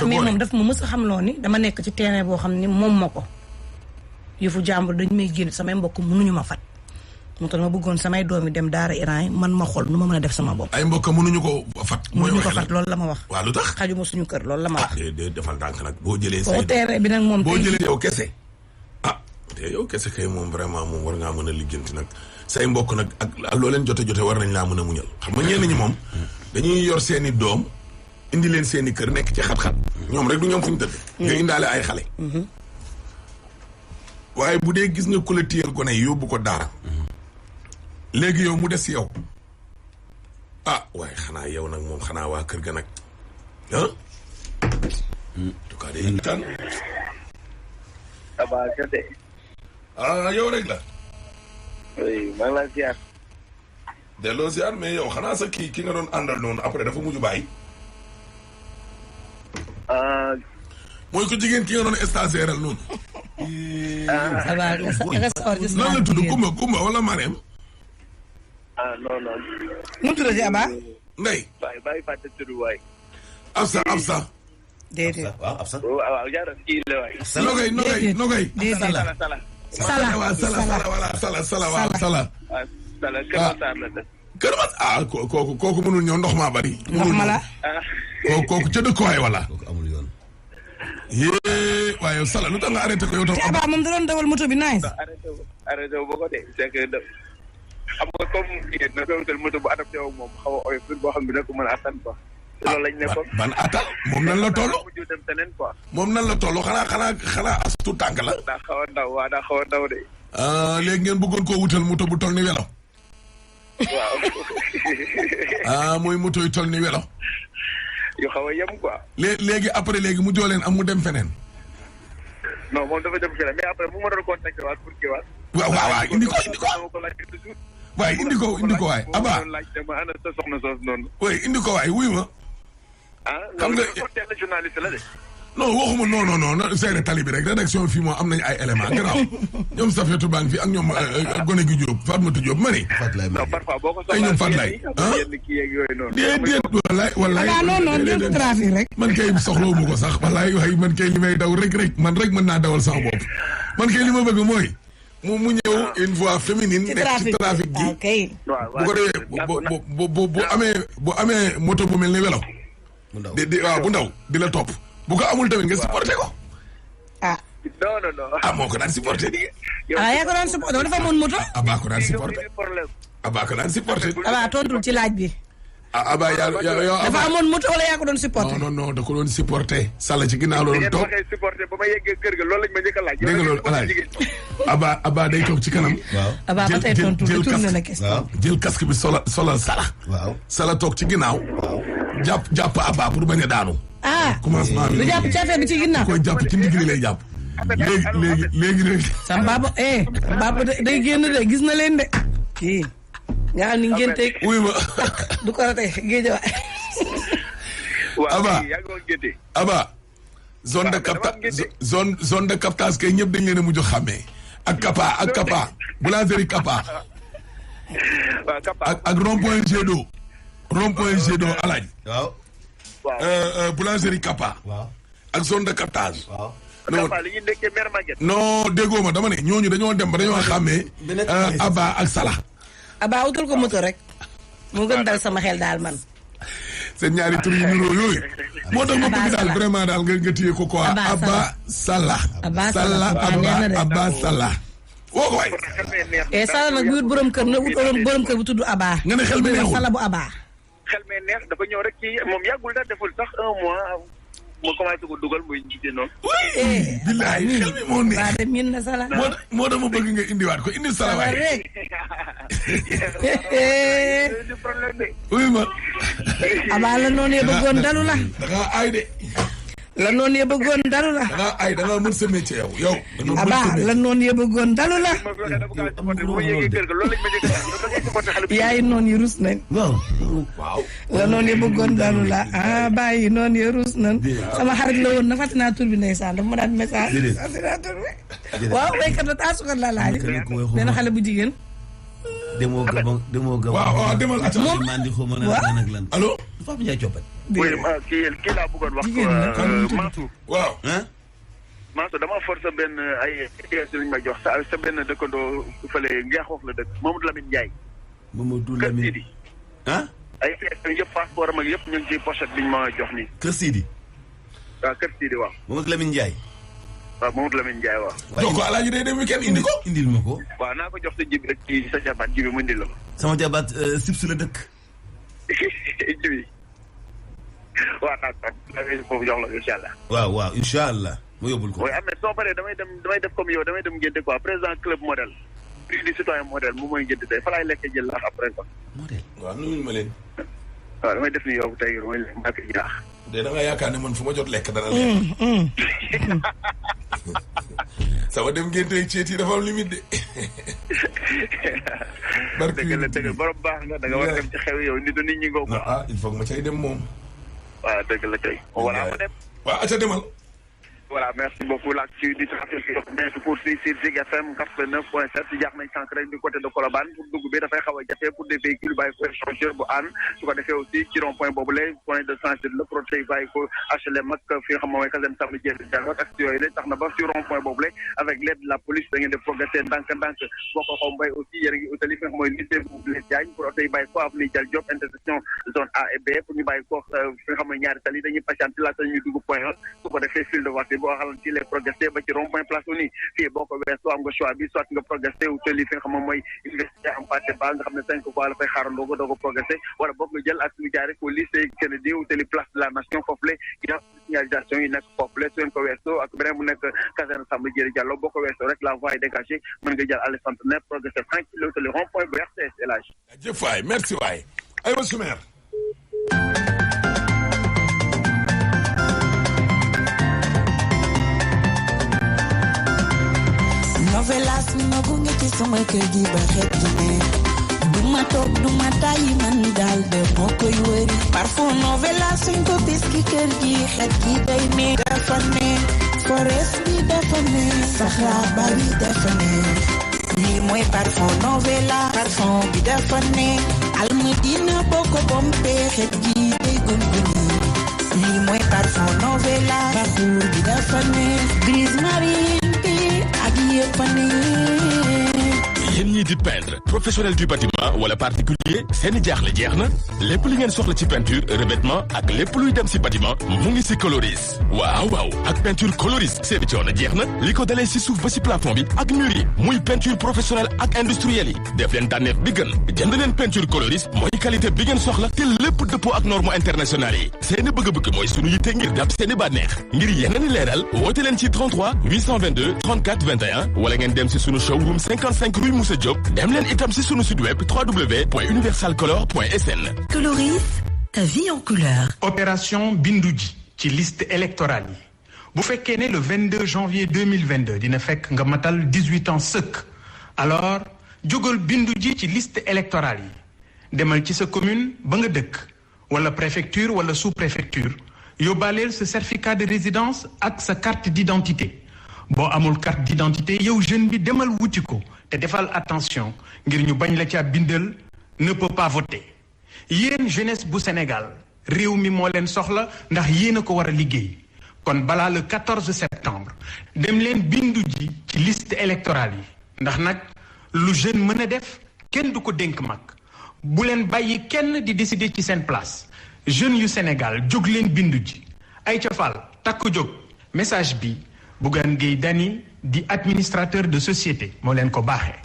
mais moom daf ma mës a xam loo ni dama nekk ci terrain boo xam ni moom ma ko yëfu jàmbur dañu may génn samay mbokk mënuñu ma fat moo tax ma bëggoon samay doom yi dem daara Iran yi man ma xool nu ma mën a def sama bopp ay mbokk mënuñu ko fat mënuñu ko fat loolu la ma wax waaw lu tax xajuma suñu kër loolu la ma wax defal ndànk nag boo jëlee waxu terrain bi nag moom boo jëlee yow kese te yow kese kay moom vraiment moom war ngaa mën a lijjanti nag say mbokk nag ak loo leen jote war nañ laa mën a muñal xam nga ñenn ñi moom dañuy yor seeni doom indi leen seeni kër nekk ci xat-xat ñoom rek du ñoom fu ñu tëdd nga indaale ay xale waaye bu dee gis nga ku la téyel gone yi yóbbu ko daara léegi yow mu des yow waaye xanaa yow nag moom xanaa waa kër ga nag en tout cas day tan yow rek la oui maa ngi lay ziar. delloo ziar mais yow xanaa sa ki nga doon àndal noonu après dafa mujj bàyyi. mooy ko jigéen ki nga doon stagiaire noonu. nan la tudd Kumba wala Marème. non. nu mu tuddati Aba. Ndeye. bàyyi fàtte tudd waay. Absa. déedéet waaw Absa. waaw jaarale kii la waay. Nogay. Sala. Kër Masar kooku mënul ñëw ndox maa bari. ndox ma la. kooku ca dëkkuwaay wala. kooku amul yoon. yee waaye Sala lu tax nga arrêté ko yow tam. Aba moom da doon dawal moto bi nice. arrêté wu ba ko de c'est que xam nga comme jigéen na ko wutal moto bu adapté wu moom xaw a oyof boo xam ne da ko mën a attan quoi. loolu lañ nekkoon ban atal moom nan la toll. mujj dem feneen quoi. moom nan la toll xanaa astu tànk la. daa xaw a ndaw daa xaw a ndaw de. léegi ngeen bëggoon koo wutal moto bu toll ni welo. waaw. mooy moto yu toll ni welo. yu xaw a yem quoi. léegi après mu joo leen am mu dem feneen. non moom dafa dem feneen mais après mu ma doon contacté waat pour kii waat. waaw indi ko. waaye indi ko waay Aba. oui indi ko waay wuy ma. xam nga journaliste la de. non waxuma non seere tali bi rek rédaction fii moom am nañu ay éléments garaaw ñoom Safetou Bang fi ak ñoom gone gi Diop Fatmata Diop ma ne. non parfois boo ko ay ñoom Fatlaye déedéet wallaay non trafic rek. man kay soxlawu ma ko sax wallaay waaye man kay li may daw rek man rek mën naa dawal sama bopp man kay li ma bëgg mooy mu ñëw une voix féminine nekk ci trafic gi bu ko defee bu amee moto bu mel ni welo waaw bu ndaw di la topp bu ko amul tamit nga supporté ko. non. moo ko daan supporté di. yaa ko daan supporté dafa amoon moto. Aba ko daan supporté. Aba tontul ci laaj bi. Aba yow dafa amoon moto wala yaa ko doon supporté. non da ko doon supporté. Sall ci ginnaaw loolu toog. supporté ba ma yeggee kër ga loolu lañ ma njëkk a laaj. dégg nga loolu alaaj Aba day toog ci kanam. waaw Aba ba tey tontul tourné na question. jël casque bi solal Sala. waaw Sala toog ci ginnaaw. jàpp Aba pour bañ a daanu. commencement bi lu jàpp ci affaire bi ci ginnaaw. koy jàpp ci ndigg li lay jàpp. léegi. sama baba day génn de gis na leen de. kii nga xam ni ngeen teg. wuy ma. du ko ratee géej waay. Aba. zone de captage kay ñëpp dañ leen a mujj xàmmee. ak Kapa boulangerie Kapa. ak rond-point Jet d'eau alaaj. waaw. boulangerie Kapa. waaw ak zone de captage. waaw. non déggoo ma dama ne ñooñu dañoo dem ba dañoo xàmmee. Aba ak Sala. Aba utal ko moto rek. moo gën dal sama xel daal man. seen ñaari tur yu niroo yooyu. moo tax ma bëgg daal vraiment daal nga téye ko quoi. Aba Sala. Aba Sala. woo ko waay. Sala nag bu wut borom kër na wut borom kër bu tudd Aba. nga ne xel mi neexul Sala bu Aba. xel mee neex dafa ñëw rek ci moom yàggul da deful sax 1 mois ma commencé ko dugal muy gisee noonu. oui. billaay xel mi moo ne. waa de miin na sala. moo dama bëgg nga indiwaat ko indi sala waay. rek. du problème de. oui ma. abaa la noonu yee bëggoon dalu la. da ngaa aay de. la noonu yee bëggoon dalu la. da ngaa aay da ngaa mën sa métier yow. abaa la noonu yee bëggoon dalu la. yaay noonu yi rus nañ. waaw. la noonu yee bëggoon dalu la ah bàyyi noonu yee rus nañ. sama xarit la woon na fàtte naa tur bi ndeysaan dafa ma daan message. fàtte naa tur bi. waaw béykat la taasukat la laaj. benn xale bu jigéen. demoo gabon. waaw demal at. moom lan ak lan. allo. Papa Ndiaye Coppet. oui kii laa bëggoon wax. Mansour. waaw. Mansour dama force benn ay lañ ma jox sa benn dëkkandoo fële Ngeex wax la dëkk Mamadou Lamine Ndiaye. Mamadou Kër Lamine. Sidi. ah. ay yëpp passeport am ak yëpp ñu ngi ci pochette bi ñu ma jox nii. Kër Sidi. waaw Kër Sidi waaw. Mamadou Lamine Ndiaye. waaw Mamadou Lamine Ndiaye waaw. donc alaaji day dem weekend indi ko. indil ma ko. waaw naa ko jox sa jibi rek ci sa jabaat jibi mu indil la ko. sama jabaat Sibs la dëkk. jibi waaw d'accord foofu jox la ko incha allah. waaw incha allah ma yóbbul ko. oui am na soo paree damay def comme yow damay dem ngénte quoi président club modèle prix du citoyen modèle moom mooy ngénte tey fa laay lekk jël laax après quoi. modèle. waaw nuyul ma leen. waaw damay def ni yow tey mooy mbàkk jaax. de da nga yaakaar ne man fu ma jot lekk dana lekk. sama dem ngénte ceet yi dafa am limite de. dëgg la borom baax nga da nga war a dem ci xew yow nit ñi ngoo ko. il faut ma cay dem moom. waaw dëgg la kay. voilà ma dem. waaw aca demal. voilà merci beaucoup l'actu du trafic se poursuit sur Zik FM 89.7 jaar nañ sànq rek du côté de Colobane pour dugg bi dafay xaw a jafe pour des véhicules bàyyi ko échangeur bu ànd su ko defee aussi ci rond point boobu la point de changer la protéger bàyyi ko HLM ak fi nga xam mooy caserne Samba Diéry Diallo ak actes yooyu la tax na ba sur rond point boobu la avec l'aide de la police da ngeen di progresser ndànk-ndànk boo ko xaw mbay aussi yéen a ngi utali fi nga xam mooy lycée bu Blaise Diagne pour oto yi bàyyi ko avenue Dial Diop intersection zone A et B pour ñu bàyyi ko fi nga xam mooy ñaari tali dañuy patienter laata ñuy dugg point su ko defee fil de voiture boo xalan ci les progressé ba ci rond point place uni fii boo ko weesoo am nga choix bi soit nga progressé utali fi nga xam mooy université am parté ba nga xam ne 5 fois la fay xaarandoo ko doo ko progressé wala boog nga jël ak ñu jaare ko lycée Kennedy utali place de la nation foofu la ina signalisation yi nekk foofu la su ngeen ko weesoo ak beneen mu nekk caserne Samba Diéry Diallo boo ko weesoo rek la voie est dégagée mën nga jël allée Centenaire progressé tranquille utali rond point bu RTS elage jëf waay merci waay aywa Soumer. novelas ma gunge ci sama kër gi ba xet gi ne duma toog duma tàyyi man daal de moo koy wëri parfum novelas suñ ko bis ki kër gi xet gi day ne dafa ne forest bi dafa ne saxaaba bi dafa ne lii mooy parfum novelas parfum bi dafa ne almadina boo ko bombee xet gi day gunguni lii mooy parfum novelas parfum bi dafa ne grise marine yéen ñii di peindre professionnel du bâtiment wala particulier seeni jaaxle jeex na lépp li ngeen soxla ci peinture revêtement ak lépp luy dem si bâtiment mu ngi si Coloris waaw ak peinture Coloris seeni coono jeex na li ko dalee si suuf ba si plafond bi ak mur yi muy peinture professionnelle ak industrielle yi def leen tànneef bi gën jënd leen peinture Coloris mooy qualité bi ngeen soxla te lépp dëppoo ak normes internationales yi seeni bëgg-bëgg mooy sunu yitte ngir dab seeni bànneex ngir yeneen i leeral woote leen ci 33 822 34 21 wala ngeen dem si sunu showroom 55 rue Moussa Diop dem leen itam si sunu site web www.universalcolor.sn. Coloris, ta vie en couleur. opération bindu ji ci liste électorale yi bu fekkee ne le 22 janvier 2022 dina fekk nga matal 18 ans sëkk alors jógal bindu ji ci liste électorale yi demal ci sa commune ba nga dëkk wala préfecture wala sous-préfecture yóbbaaleel sa certificat de résidence ak sa carte d'identité boo amul carte d'identité yow jeune bi demal wuti ko te defal attention ngir ñu bañ la ca bindal ne peut pas voter yéen jeunesse bu Sénégal réew mi moo leen soxla ndax yéen a ko war a liggéey kon balaa le 14 septembre dem leen bindu ji ci liste électorale yi ndax nag lu jeune mën a def kenn du ko dénk mag bu leen bàyyi kenn di décider ci seen place jeunes yu Sénégal jóg leen bindu ji ay ca Fall takk jóg message bi Bougane Gueye Dany di administrateur de société moo leen ko baaxee.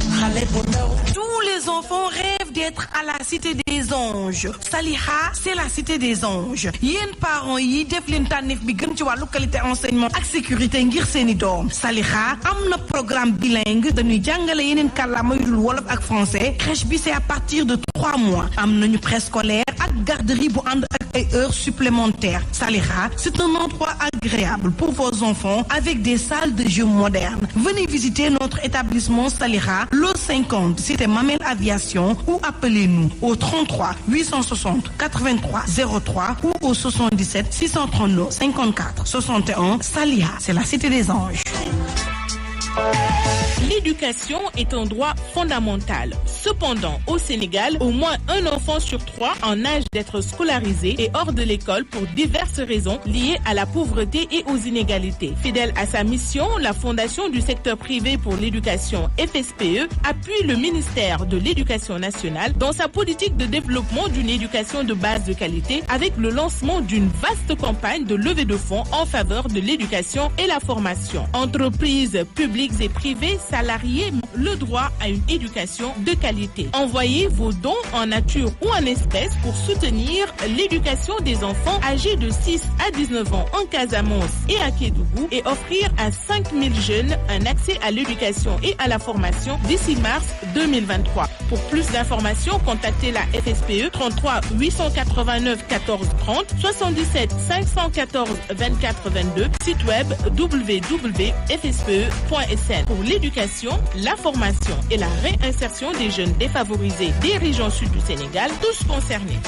Tous les enfants rêvent d'être à la cité des anges. Saliha, c'est la cité des anges. Yéen parents yi def leen tànneef bi gën ci wàllu qualité enseignement ak sécurité ngir seeni doom. Saliha am na programme bilingue dañuy jàngale yeneen kàllaama yu dul wolof ak français. Crèche bi c'est à partir de 3 mois. Am nañu préscolaire ak garderie bu ànd ak ay heures supplémentaires. Saliha, c'est un endroit agréable pour vos enfants avec des salles de jeux modernes. Venez visiter notre établissement Saliha, lot 50, cité Mamel Aviation, ou appelez-nous au 33 860 83 03 ou au 77 639 54 61. Saliha, c'est la cité des anges. L'éducation est un droit fondamental. Cependant, au Sénégal, au moins un enfant sur 3 en âge d'être scolarisé est hors de l'école pour diverses raisons liées à la pauvreté et aux inégalités. Fidèle à sa mission, la Fondation du secteur privé pour l'éducation FSPE appuie le ministère de l'Éducation nationale dans sa politique de développement d'une éducation de base de qualité avec le lancement d'une vaste campagne de levée de fonds en faveur de l'éducation et la formation. Entreprises publiques et privées, salariés, le droit à une éducation de qualité. Envoyez vos dons en nature ou en espèces pour soutenir l'éducation des enfants âgés de 6 à 19 ans en Casamance et à Kédougou et offrir à 5000 jeunes un accès à l'éducation et à la formation d'ici mars 2023. Pour plus d'informations, contactez la FSPE 33 889 14 30 77 514 24 22, site web www.fspe.sn. Pour l'éducation, la formation et la réinsertion des jeunes défavorisés des régions sud du Sénégal, tous concernés.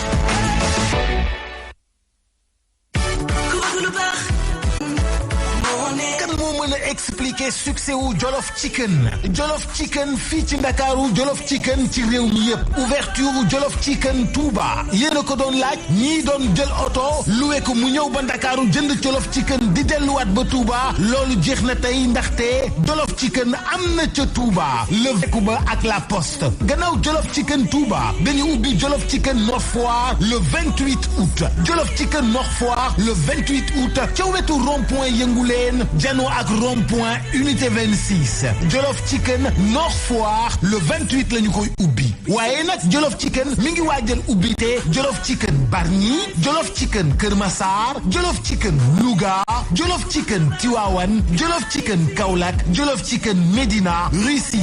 kan moo mën a expliquer succès wu Jollof Chicken Jollof Chicken fii ci Ndakaaru Jollof Chicken ci réew mi yëpp ouverture Jollof Chicken Touba yéen a ko doon laaj ñii doon jël oto luwe ko mu ñëw ba Ndakaaru jënd Jollof Chicken di delluwaat ba Touba loolu jeex na tey ndaxte Jollof Chicken am na ca Touba leveku ba ak la poste gannaaw Jollof Chicken Touba dañu ubbi Jollof Chicken Nord Foire le 28 août Jollof Chicken Nord Foire le 28 août ca wetu rond-point yëngu leen jano ak rond-point unité 26 Jollof Chicken Nord Foire le 28 la ñu koy ubbi waaye nag Jollof Chicken mi ngi waajal ubbi te Jollof Chicken Bargny Jollof Chicken Kër Massar Jollof Chicken Louga Jollof Chicken Tivaouane Jollof Chicken Kaolack Jollof Chicken Médina Rue 6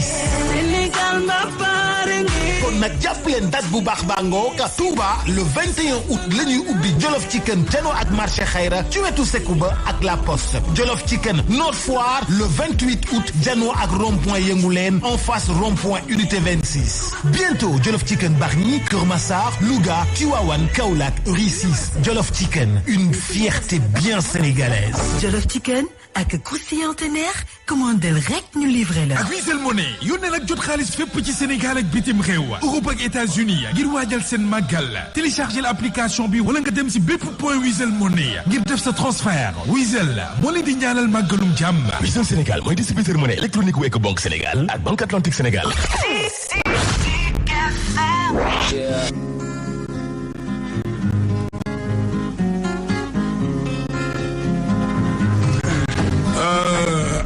kon nag jàpp leen date bu baax baa ngoog Touba le 21 août la ñuy ubbi Jollof Chicken jano ak marché Xayra ci wetu Sekuba ak la poste Jollof Chicken Nord Foire le 28 août jano ak rond-point yëngu leen en face rond-point unité 26 bientôt Jollof Chicken Bargny Kër Massar Louga Tivaouane Kaolack Rue 6 Jollof Chicken une fierté bien sénégalaise. Jollof Chicken ak croustillant teneer commandel rek ñu livré la. ak Wizall Money yónnee nag jot xaalis fépp ci Sénégal ak bitim réew Europe ak États-Unis ngir waajal seen màggal télécharger l'application bi wala nga dem si bépp point Wizall Money ngir def sa transfert Wizall moo leen di ñaanal màggalum jàmm. Wizall Sénégal mooy distributeur monnaie électronique wu Ecobank Sénégal ak Banque Atlantique Sénégal.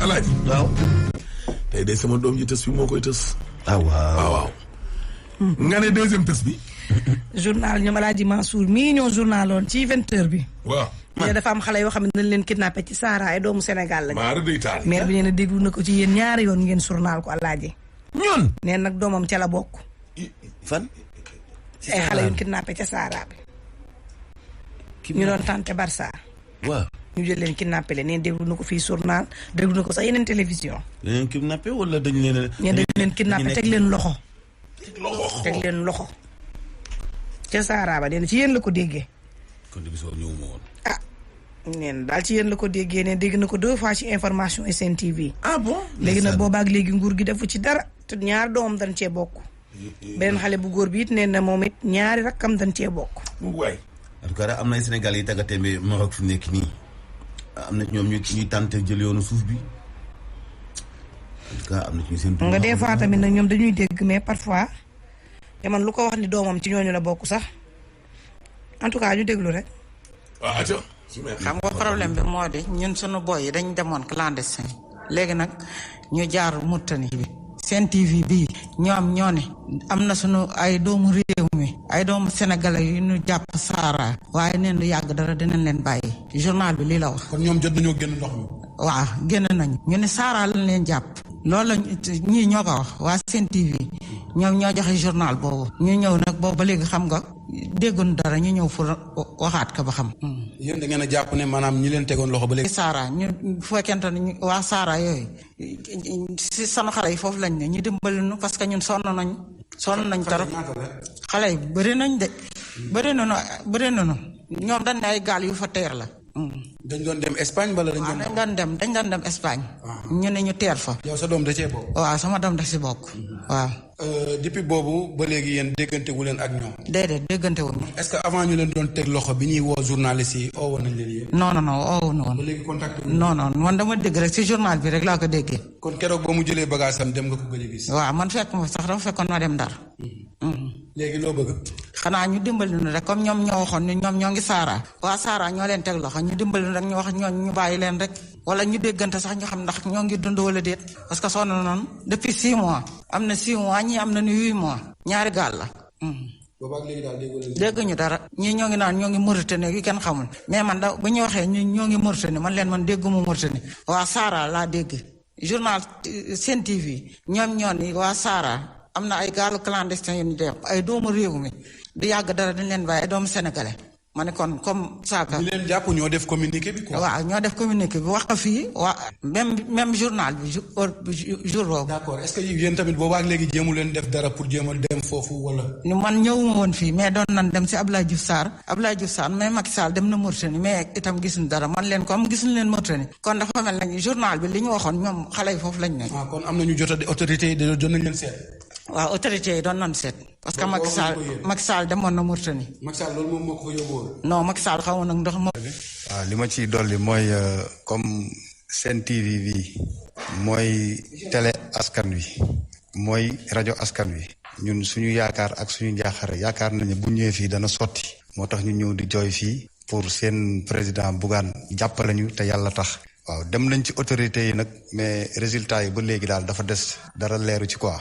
Alaaji waaw tey de sama doom ji tës bi moo koy tës. waaw. nga ne deuxième tës bi. journal ñoom Alaaji Mansour mii ñoo journaloon ci 20h bi. waaw. mais dafa am xale yoo xam ne dañ leen kidnappé ci Sahara ay doomu Sénégal lañu. maa day taal. maire bi nee na déglu na ko ci yéen ñaari yoon ngeen journal ko Alaaji. ñun. nee nag doomam ca la bokk. fan. ay xale yu kidnappé ca Sahara bi. ñu doon tante Barça. waaw. ñu jël leen kidnappé leen neen déglu na ko fii journal déglu na ko sax yeneen télévision. dañ leen kidnappé wala dañ leen. dañ leen kidnappé teg leen loxo. teg leen loxo. ca Sahara ba nee na ci yéen la ko déggee. kon de bisoo ñëwuma woon. ah neen daal ci yéen la ko déggee ne dégg na ko 2 fois ci information SN TV. ah bon. léegi nag boobaak léegi nguur gi defu ci dara te ñaar doomam dañ cee bokk. beneen xale bu góor bi it nee na moom it ñaari rakkam dañ cee bokk. waay. en tout cas am na ay Sénégal yi tàggatémbe Maroc fi nekk nii. am na ñoom ñuy tànte jël yoonu suuf bi en tout cas am na ci seen. nga des fois tamit nag ñoom dañuy dégg mais parfois te man lu ko wax ni doomam ci ñooñu la bokk sax en tout cas ñu déglu rek. waaw xam nga problème bi moo di ñun sunu boy yi dañ demoon clandestin léegi nag ñu jaar Mauritanie bi Sen TV bii ñoom ñoo ne am na sunu ay doomu réew mi ay doomu sénégalais yu ñu jàpp Sahara waaye neen du yàgg dara dinañ leen bàyyi journal bi lii la wax. kon ñoom jot nañoo génn ndox mi. waaw génn nañu ñu ne Sahara lañ leen jàpp loolu la ñii ñoo ko wax waa Sen TV ñoom ñoo joxe journal boobu ñu ñëw nag boobu ba léegi xam nga déggoon dara ñu ñëw fu waxaat ko ba xam. yéen da ngeen a jàpp ne maanaam ñi leen tegoon loxo ba léegi. Sahara ñu fekkente ne waa Sahara yooyu si sanu xale yi foofu lañ ne ñu dimbali nu parce que ñun sonn nañ trop xale yi bëri nañ de bëri nañu ñoom dañ ne ay gaal yu fa teer la. dañ doon dem Espagne wala dañ doon dem Espagne. ñu ne ñu teer fa. yow sa doom da cee bokk. waaw sama doom da si bokk. waaw. depuis boobu ba léegi yéen déggante wu leen ak ñoom. déedéet déggante wuñu. est-ce que avant ñu leen doon teg loxo bi ñuy woo journaliste yi oo woon nañ leen yéen. non oo woon. ba léegi contact non man dama dégg rek si journal bi rek laa ko déggee. kon keroog ba mu jëlee bagage am dem nga ko gëj a gis. waaw man fekk ma sax dafa fekkoon ma dem Ndar. léegi loo bëgg. xanaa ñu dimbali nu rek comme ñoom ñoo waxoon ni ñoom ñoo ngi Sahara. waa Sahara ñoo leen teg loxo ñu dimbali nu rek ñu wax ñooñu ñu bàyyi leen rek. wala ñu déggante sax ñu xam ndax ñoo ngi dund wala déet. parce que sonn noonu depuis 6 mois. am na 6 mois ñii am na ni 8 mois. ñaari gaal la. boobaag léegi daal dégguñu dara ñii ñoo ngi naan ñoo ngi Mauritanie yi kenn xamul mais man da bu ñu waxee ñoo ngi Mauritanie man dégguma Mauritanie waa Sahara laa dégg journal Sen TV ñoom ñoo ni waa Sahara am na ay gaalu clandestin yu ñu dem ay doomu réew mi du yàgg dara dañ leen bàyyi ay doomu sénégalais ma ne kon comme saaka. ñu leen jàpp ñoo def communiqué bi quoi. waaw ñoo def communiqué bi wax ko fii waa même journal bi jour boobu. d'accord est-ce que yéen tamit boobaag léegi jéemu leen def dara pour jéem a dem foofu wala. ni man ñëwuma woon fii mais doon nan dem si Abdoulaye Diouf Sarr mais Macky Sall dem na Mauritanie mais itam gisuñu dara man leen comme gisuñu leen Mauritanie kon dafa mel ne journal bi li ñu waxoon ñoom xale yi foofu lañ ne. kon am na ñu jot a autorité yi doon nañ leen seet. waaw autorité yi doon nañ seet. parce que Macky Sall demoon na Mauritanie. Macky Sall loolu moom moo ko fa yóbbuwoon. non Macky Sall xaw ma nag ndox ma. waaw li ma ciy dolli mooy comme Sen TV bi mooy télé askan wi mooy rajo askan wi ñun suñu yaakaar ak suñu njaaxare yaakaar nañu bu ñëwee fii dana sotti moo tax ñu ñëw di jooy fii pour seen président Bougane jàppale ñu te yàlla tax. waaw dem nañ ci autorités yi nag mais résultat yi ba léegi daal dafa des dara leeru ci quoi.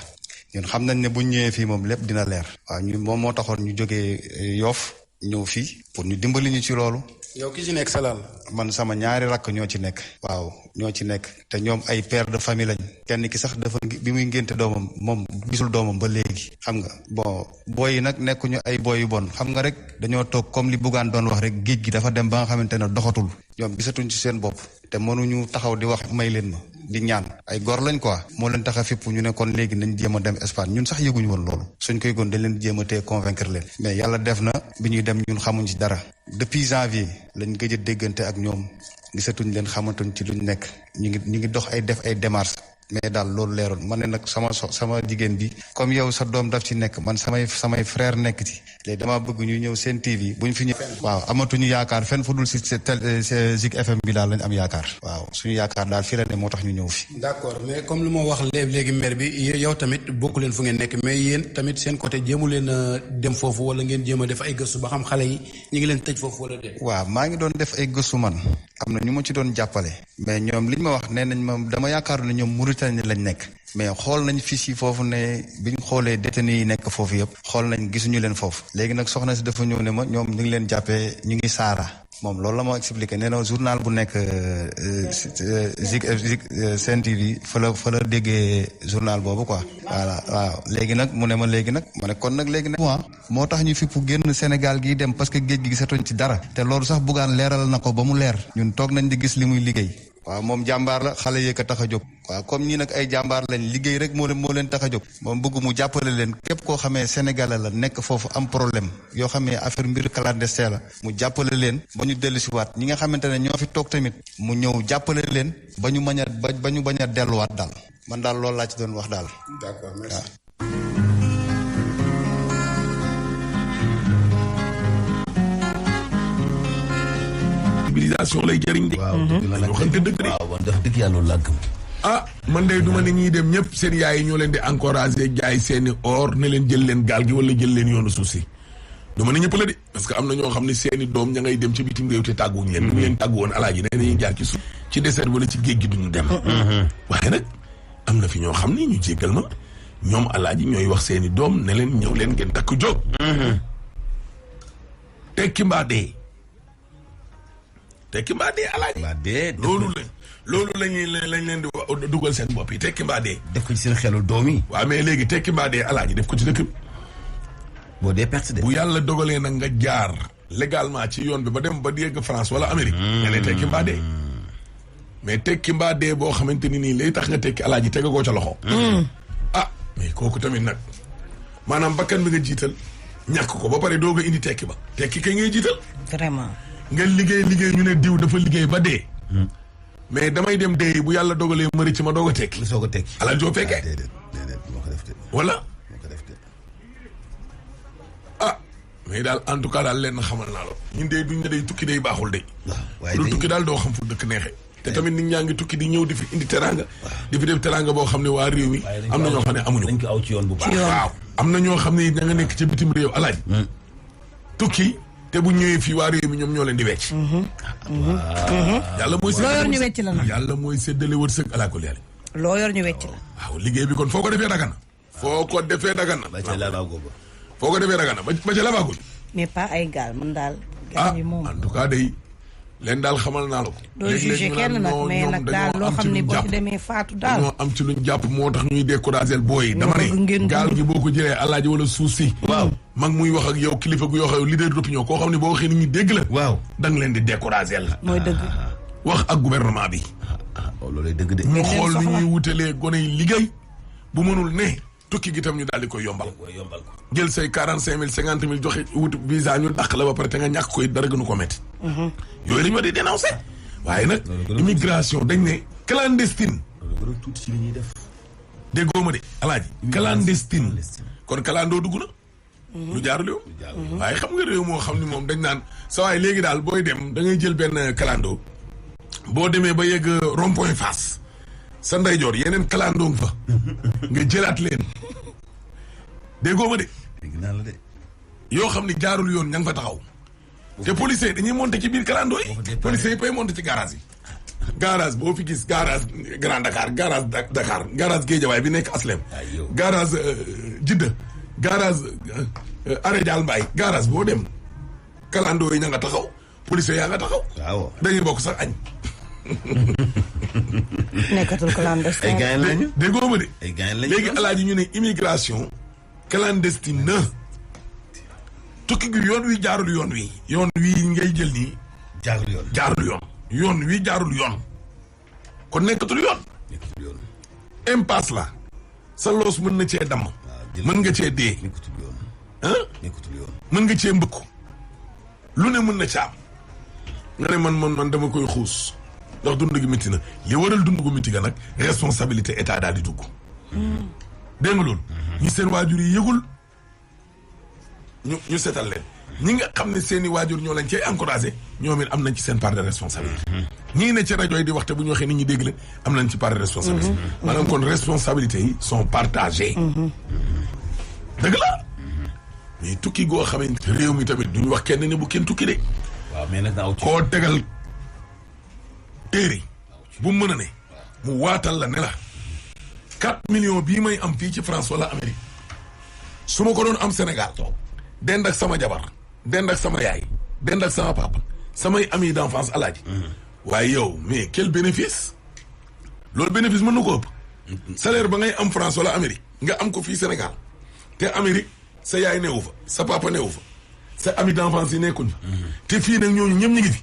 ñun xam nañ ne bu ñëwee fii moom lépp dina leer. waaw ñu moom moo taxoon ñu jógee Yoff ñëw fii pour ñu dimbali ñu ci loolu. yow ki ci nekk sa laal. man sama ñaari rakk ñoo ci nekk. waaw ñoo ci nekk te ñoom ay père de famille lañ. kenn ki sax dafa bi muy ngénte doomam moom gisul doomam ba léegi. xam nga bon booy yi nag nekkuñu ay booy yu bon xam nga rek dañoo toog comme li Bougane doon wax rek géej gi dafa dem ba nga xamante ne doxatul. ñoom gisatuñ ci seen bopp. te mënuñu taxaw di wax may leen ma. di ñaan ay gor lañ quoi moo leen tax a fipp ñu ne kon léegi nañ jéem a dem Espagne ñun sax yëguñu woon loolu suñ koy goon dañ leen jéem a tee convaincre leen mais yàlla def na bi ñuy dem ñun xamuñ ci dara depuis janvier lañ gëj a déggante ak ñoom gisatuñ leen xamatuñ ci luñ nekk ñu ngi dox ay def ay démarches mais daal loolu leeroon man ne nag sama jigéen bi comme yow sa doom daf ci nekk man samay frère nekk ci léegi damaa bëgg ñu ñëw Sen TV buñ fi ñëw waaw amatuñu yaakaar fenn fu dul si Zik FM bi daal lañ am yaakaar waaw suñu yaakaar daal fii la ne moo tax ñu ñëw fi d'accord mais comme lu ma wax léegi maire bi yow tamit bokku leen fu ngeen nekk mais yéen tamit seen côté jéemu leen a dem foofu wala ngeen jéem a def ay gëstu ba xam xale yi ñu ngi leen tëj foofu wala déet. waaw maa ngi doon def ay gëstu man am na ñu ma ci doon jàppale mais ñoom liñ ma wax nee nañ ma dama yaakaar ne ñoom Mauritanie lañ nekk mais xool nañ fii si foofu ne biñ xoolee détenus yi nekk foofu yëpp xool nañ gisuñu leen foofu léegi nag soxna si dafa ñëw ne ma ñoom ñu ngi leen jàppee ñu ngi Sahara moom loolu la ma expliqué nee na journal bu nekk Zik Sen TV fa la déggee journal boobu quoi voilà waaw léegi nag mu ne ma léegi nag ma ne kon nag léegi nag moo tax ñu fippu génn Sénégal gii dem parce que géej gi gisatuñ ci dara te loolu sax Bougane leeral na ko ba mu leer ñun toog nañ di gis li muy liggéey waaw moom jàmbaar la xale yee ko tax a jóg waaw comme ñii nag ay jàmbaar lañ liggéey rek moo leen tax a jóg moom bëgg mu jàppale leen képp koo xamee sénégalais la nekk foofu am problème yoo xamee affaire mbir clandestin la mu jàppale leen ba ñu dellu si waat ñi nga xamante ne ñoo fi toog tamit mu ñëw jàppale leen ba ñu bañ a delluwaat daal man daal loolu laa ci doon wax daal. D'accord, merci. civilisation lay jëriñ de. waaw dëgg la nag waxante dëgg de. waaw wax dëgg yàlla loolu laa gëm. ah man de du ma ne ñuy dem ñëpp seen yaay yi ñoo leen di encouragé jaay seeni or ne leen jël leen gaal gi wala jël leen yoonu suuf si du ma ne ñëpp la de parce que am na ñoo xam ne seeni doom ña ngay dem ci bitim réew te tàgguwuñu leen. ñu leen tàggu woon alaaji nee nañuy jaar ci suuf ci désert wala ci géej gi duñu dem. waaye nag am na fi ñoo xam ni ñu jéggal ma ñoom alaaji ñooy wax seeni doom ne leen ñëw leen ngeen takk jóg. tekki mbaa dee. tekki mbaa dee alaaji. mbaa dee loolu lañ leen di dugal seen bopp yi tekki mbaa dee. def ko ci seen xelu doom yi. waaw mais léegi tekki mbaa dee alaaji def ko ci dëkk bi. boo dee perte de. bu yàlla dogalee nag nga jaar légalement ci yoon bi ba dem ba yegg France wala Amérique. nga ne tekki mbaa dee. mais tekki mbaa dee boo xamante ni nii lay tax nga tekki alaaji tegagoo ca loxo. ah mais kooku tamit nag maanaam bakkan bi nga jiital ñàkk ko ba pare doog a indi tekki ba. tekki kay ngay jiital. vraiment. nga liggéey ñu ne diw dafa liggéey ba dee. mais damay dem dee bu yàlla dogalee mëri ci ma doog a tekki. soog a tekki. alal joo fekkee. déedéet moo ko def de. wala. moo ko def de. ah mais daal en tout cas daal leen xamal naa la. ñun de duñ ne day tukki day baaxul de. waaye lu tukki daal doo xam fu dëkk neexee. te tamit nit ñaa ngi tukki di ñëw di fi indi teranga. di fi def teranga boo xam ne waa réew mi. am na ñoo xam ne amuñu ko. dañ ko aw ci yoon bu baax. waaw am na ñoo xam ne ña nga nekk ca bitim réew alaaj tukki te bu ñëwee fii waa réew mi ñoom ñoo leen di wecc. yàlla mooy. loo yor ñu wecc la nag. yàlla mooy séddale wërsëg alaa kulli haal. loo yor ñu wecc la. waaw liggéey bi kon foo ko defee dagana. foo ko defee dagana. ba ca lavaago ba. foo ko defee dagana ba ca lavaago. mais pas ay gaal man daal. gaal yi moom en tout cas day leen daal xamal naa la ko. doo jugé kenn nag mais nag daal loo xam ne boo ci demee faatu daal. dañoo am ci luñ jàpp moo tax ñuy découragé booy. dama ne gaal gi boo ko jëlee alaaji wala suuf si. waaw mag muy wax ak yow kilifa gu yoo xam leader d'opinion koo xam ne boo waxee nit ñi dégg la. waaw da nga leen di découragé la. mooy dëgg. wax ak gouvernement bi. loolu lay dëgg de. ñu xool ni ñuy wutalee gone yi liggéey bu mënul ne tukki gi tam ñu daal di koy yombal. jël say 45 000 50 000 joxe wut visa ñu dàq la ba pare te nga ñàkk koy dara gënu ko métti. yooyu la ñu war di dénoncé. waaye nag immigration dañ ne clandestine. loolu tuuti ci li ñuy def. déggoo ma de alaaji. clandestine kon kalandoo dugg na. lu jaarul yow. waaye xam nga réew moo xam ni moom dañ naan sa waay léegi daal booy dem da ngay jël benn kalando boo demee ba yegg rond-point Fass sa ndeyjoor yeneen kalandoo nga fa nga jëlaat leen déggoo ma de. dégg naa la de. yoo xam ni jaarul yoon ña nga fa taxaw. te policiers dañuy monter ci biir kalando yi. policiers yi pay monter ci garage yi. garage boo fi gis garage Grand Dakar garage Dakar garage Guédiawaye bi nekk Aslem. garage Jidda garage Arrêt Dial Mbaye garage boo dem kalando yi ña nga taxaw policiers yaa nga taxaw. waaw dañuy bokk sax añ. nekkatul clandestin. ay gaañ lañu déggoo ma de. ay gaañ lañu léegi alaaji ñu ne immigration clandestine na. tukki gi yoon wi jaarul yoon wi. yoon wi ngay jël nii. jaarul yoon jaarul yoon. yoon wi jaarul yoon. kon nekkatul yoon. nekkatul yoon. impasse la. sa loos mën na cee damm. mën nga cee dee. nekkatul yoon. ah. nekkatul yoon. mën nga cee mbëkku. lu ne mën na caam. nga ne man dama koy xuus. ndax dund gi métti na li waral dund gu métti ga nag responsabilité état daal di dugg. dégg nga loolu. ñi seen waajur yi yëgul. ñu seetal leen ñi nga xam ne seen i waajur ñoo lañ cay encouragé ñoom it am nañ ci seen part de responsabilité. ñii ne ci rajo yi di wax te bu ñu waxee nit ñi dégg leen am nañ ci part de responsabilité. maanaam kon responsabilités yi sont partagées. dëgg la. mais tukki goo xamante réew mi tamit duñu wax kenn ne bu kenn tukki de. waaw mais nag naaw koo tegal téere bu mën a ne mu waatal la ne la 4 millions bii may am fii ci France wala Amérique su ma ko doon am Sénégal dend ak sama jabar dend ak sama yaay dend ak sama papa samay amis d'enfance alaaji waaye yow mais quel bénéfice loolu bénéfice mën na ko ëpp salaire ba ngay am France wala Amérique nga am ko fii Sénégal te Amérique sa yaay newu fa sa papa newu fa sa amis d'enfance yi nekkuñu te fii nag ñooñu ñëpp ñu ngi fi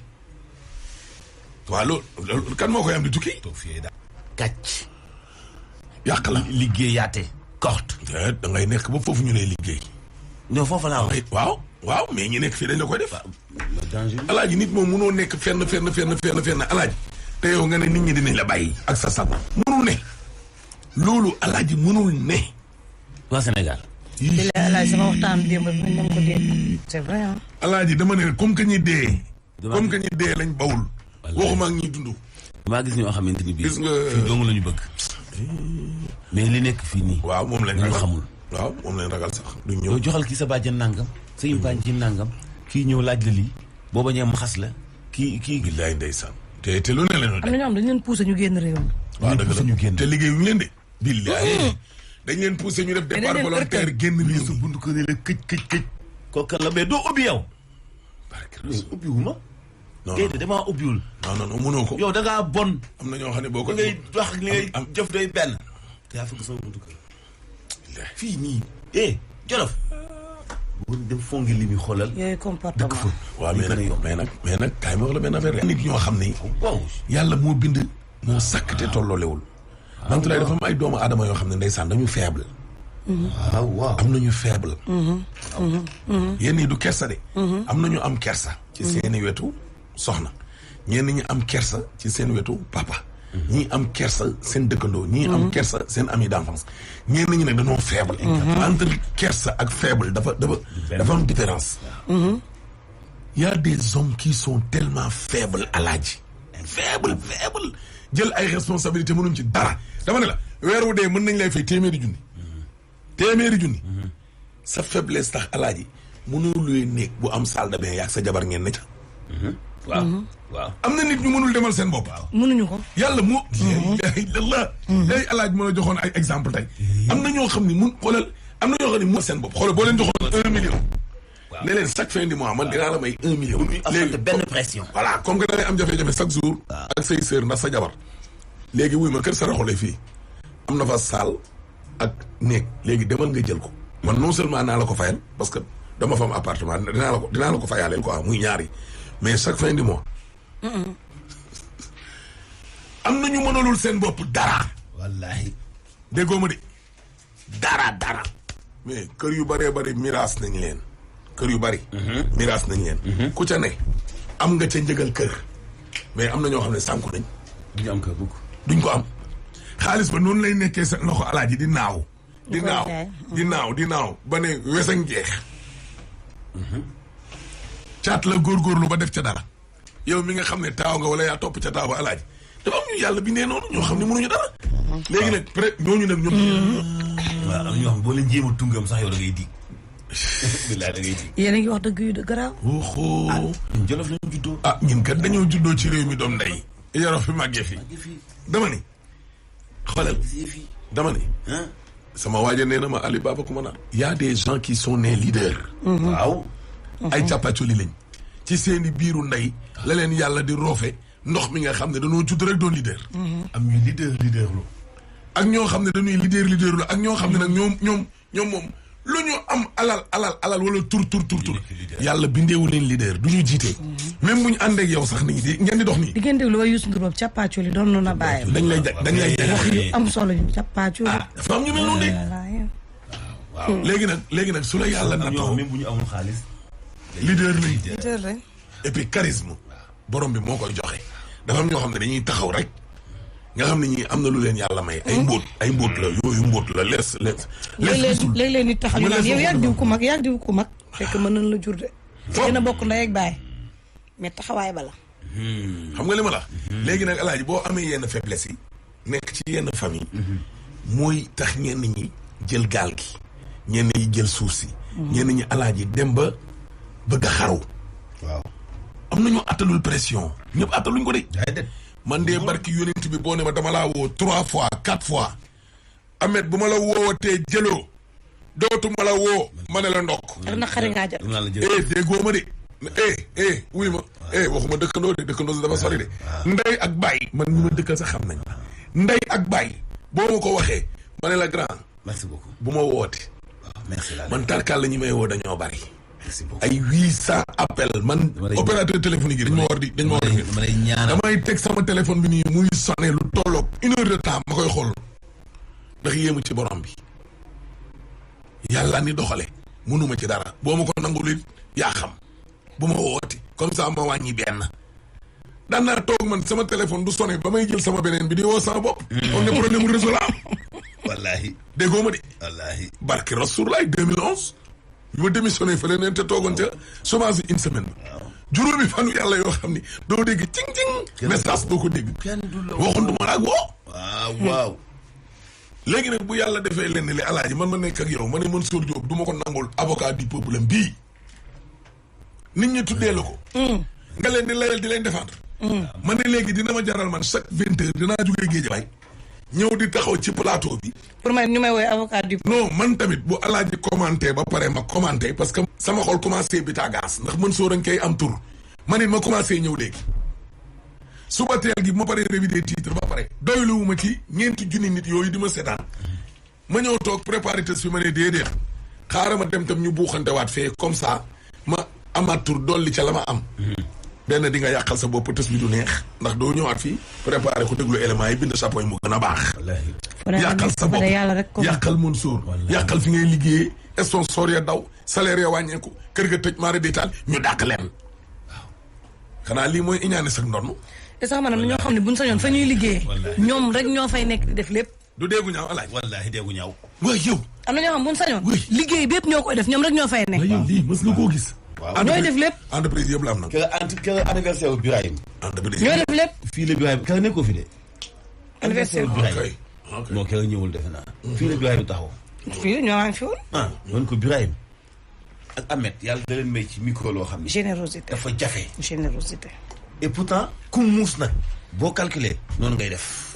waaw loolu kan moo koy am di tukki. toog fii daal kàcc. yàq la liggéeyaate. korte. da ngay nekk ba foofu ñu lay liggéey. non foofu laa wax. waaw mais ñi nekk fii dañ la koy def. alaaji nit moom mënoo nekk fenn alaaji. te yow nga ne nit ñi dinañ la bàyyi. ak sa sago mënul ne. loolu alaaji mënul ne. waa Sénégal. di la alaaji sama waxtaan démb bi nañ ko dégg. c'est vrai ah. alaaji dama ne comme que ñi dee. comme que ñi dee lañ bawul. waxuma ak ñi dund. maa gis ñoo xamante ni bii. gis nga fii dong la ñu bëgg. mais li nekk fii nii. waaw moom lañ ragal xamul. waaw moom lañ ragal sax duñ ñëw. yow joxal kii sa bàjjen nangam. sa impaañ ci nangam. kii ñëw laaj la lii. boo bañee ma xas la. kii. billaay ndeysaan. te lu ne leen am na ñoo xam dañ leen poussé ñu génn réew mi. waaw dëgg la te liggéeyuñu leen de. billahi dañ leen poussé ñu def départ volontaire génn lii sa buntu kër la këj kooku la mais doo ubbi yow ubbi wu ma kay de damaa ubbiwul non mënoo ko yow da ngaa bon am na ñoo xam ne boo ko ngay wax li ngay jëf day benn yaa fekk sama buntu kër fii nii Jolof boo dem fongi li muy xoolal yooyu comportement waaw mais nag kaay ma wax la benn affaire nit ñoo xam ne yàlla moo bind moo sàkk te tolloolewul Mantoulaye dafa am ay doomu aadama yoo xam ne ndeysaan dañu faible waaw am nañu faible yéen ñi du kersa de am nañu am kersa ci seeni wetu soxna ñenn ñi am kersa ci seen wetu papa ñii am kersa seen dëkkandoo ñii am kersa seen ami d'enfance ñenn ñi nag dañoo faible entre kersa ak faible dafa am différence y a des hommes qui sont tellement faibles alaaji faible jël ay responsabilité mënuñ ci dara dama ne la weer wu dee mën nañ lay fay téeméeri junni sa faiblesse tax alaaji mënoo luy néeg bu am salle de bain yaag sa jabar ngeen ne ca waaw am na nit ñu mënul demal seen bopp mënuñu ko yàlla moo la ay alaaj mën a joxoon ay exemple tey am na ñoo xam ne mun xoolal am na ñoo xam ne mun seen bopp xoolal boo leen joxoon 1 million ne leen chaque fin du mois man dinaa la may 1 million léegi benn pression voilà comme que da ngay am jafe-jafe chaque jour ak say sœur ndax sa jabar léegi wuy ma kër sa raxole fii am na fa salle ak néeg léegi demal nga jël ko man non seulement naa la ko fayal parce que dama fa am appartement dinaa la ko fayaaleel quoi muy ñaari mais chaque fin du mois am na ñu mënalul seen bopp dara wallahi déggoo ma de dara mais kër yu bëree bëri miraas nañ leen kër yu bëri miraas nañ leen ku ca ne am nga ca njëgal kër mais am na ñoo xam ne sànku nañ duñu am kër bugg duñ ko am xaalis ba noonu lay nekkee sa loxo alaaji di naaw di naaw ba ne wesañ jeex caat la góorgóorlu ba def ca dara yow mi nga xam ne taaw nga wala yaa topp ca taaw ba alaaji dafa am ñu yàlla bi nee noonu ñoo xam ne mënuñu dara léegi nag ñooñu nag ñoom waaw am ñoo xam boo leen jéem a tungam sax yow da ngay dig bilaay da ngay dig yéen a ngi wax dëgg yu de garaaw oho ñun Jolof lañu juddoo ñun kat dañoo juddoo ci réew mi doom ndey yaroo fi màggee fi dama ni xoolal dama ni sama waaja nee na ma Ali Baba ku ma naan y a des gens qui sont nés leaders waaw ay càppacoli lañ ci seeni biiru ndey la leen yàlla di roofe ndox mi nga xam ne dañoo judd rek doon leader am ñu leader lu ak ñoo xam ne dañuy leader lu ak ñoo xam ne nag ñoom moom lu ñu am alal wala tur yàlla bindeewu leen leader du ñu jiite même bu ñu ànd ak yow sax nii di ngeen di dox nii di ngeen déglu waaye Youssou Ndour boobu càppaacoli doon na bàyyi dañ lay wax yu am solo yu càppaacoli dafa am ñu mel noonu de waaw léegi nag su la yàlla natoo même bu ñu amul xaalis leader lañ et puis charisme borom bi moo koy joxe dafa am ñoo xam ne dañuy taxaw rek nga xam ne ñii am na lu leen yàlla may ay mbóot la yooyu mbóot la léeg-léeg nit taxaw ñu naan yow yaag diw ku mag fekk mën nañ la jur de gën a bokk ndey ak baay mais taxawaay ba la xam nga li ma la léegi nag alaaji boo amee yenn faiblesse yi nekk ci yenn famille mooy tax ñenn ñi jël gaal gi ñenn ñi jël suuf si ñenn ñi alaaji dem ba bëgg a xaru waaw am nañu attalul pression ñëpp attaluñ ko de man dee barki yonent bi boo ne ma dama laa woo 3 fois 4 fois Ahmed bu ma la woowatee jëloo dootuma la woo ma ne la ndokk na xari ngaa jot déggoo ma de wuy ma waxuma dëkkandoo de dëkkandoo si dafa sori de ndey ak baay man ñu ma dëkkal sax xam nañ ndey ak baay boo ma ko waxee ma ne la grand merci beaucoup bu ma woote merci man tarkal la ñi may woo dañoo bari ay 800 appel man opérateur téléphonique yi dañ ma war di damay teg sama téléphone bi nii muy sonné lu tolloog 1 heure de temps ma koy xool ndax yéemu ci borom bi yàlla ni doxale mënuma ci dara boo ma ko nangul it yaa xam bu ma wooti comme ça ma wàññi benn daan naa toog man sama téléphone du sonné ba may jël sama beneen bi di woo sama bopp on ne problème mu réseau la am wallahi déggoo ma de wallahi barki Rasulullah 2011 bi ma démissionné fële neen te toogoon ca chômage une semaine juróomi fanu yàlla yoo xam ni doo dégg cing message doo ko dégg waxoon du ma laag woo waaw léegi nag bu yàlla defee lenn li alaaji man ma nekk ak yow ma ne Mansour Diop du ma ko nangul avocat du peuple bii nit ñi tuddee la ko nga leen di layal di leen défendre ma ne léegi dina ma jaral man chaque 20 heures dinaa jógee Guédiawaye ñëw di taxaw ci plateau bi. pour may ñu may woowee avocat du. non man tamit bu alaaji commenté ba pare ma commenté parce que sama xol commencé bi taagaas ndax mën soo dañ koy am tur man it ma commencé ñëw léegi suba teel gi bu ma paree revue des titres ba pare doyluwuma ci ñeenti junni nit yooyu di ma seetaan ma ñëw toog préparé tës fi ma ne déedéet xaaral ma dem tam ñu buuxante waat fee comme ça ma amaat tur dolli ca la ma am. benn di nga yàqal sa bopp tës bi du neex ndax doo ñëwaat fii préparé ko déglu éléments yi bind chapeau yi mu gën a baax. yàqal sa bopp yàqal Mansour yàqal fi ngay liggéeyee sponsor ya daw salaire ya wàññeeku kër ga tëj maare détail ñu dàq leen waaw xanaa lii mooy iñaane sax ndonn te sax maanaam ñoo xam ne buñ sañoon fa ñuy liggéeyee ñoom rek ñoo fay nekk di def lépp du déggu ñaaw alaaj wallaahi déggu ñaaw waay yow am na ñoo xam buñ sañoon liggéey bépp ñoo koy def ñoom rek ñoo fay nekk yow lii mës nga koo gis ñooy def lépp entreprise yëpp la am nag kër anniversaire bu Birahim ñooy def lépp fii la Birahim kër nekkoo fi de anniversaire bu Birahim moo kër ñëwul defe naa fii la Birahim taxaw fii ñoo ngi fi woon ñoon ko Birahim ak Ahmed yàlla da leen may ci micro loo xam ne générosité dafa jafe générosité et pourtant ku muus nag boo calculer noonu ngay def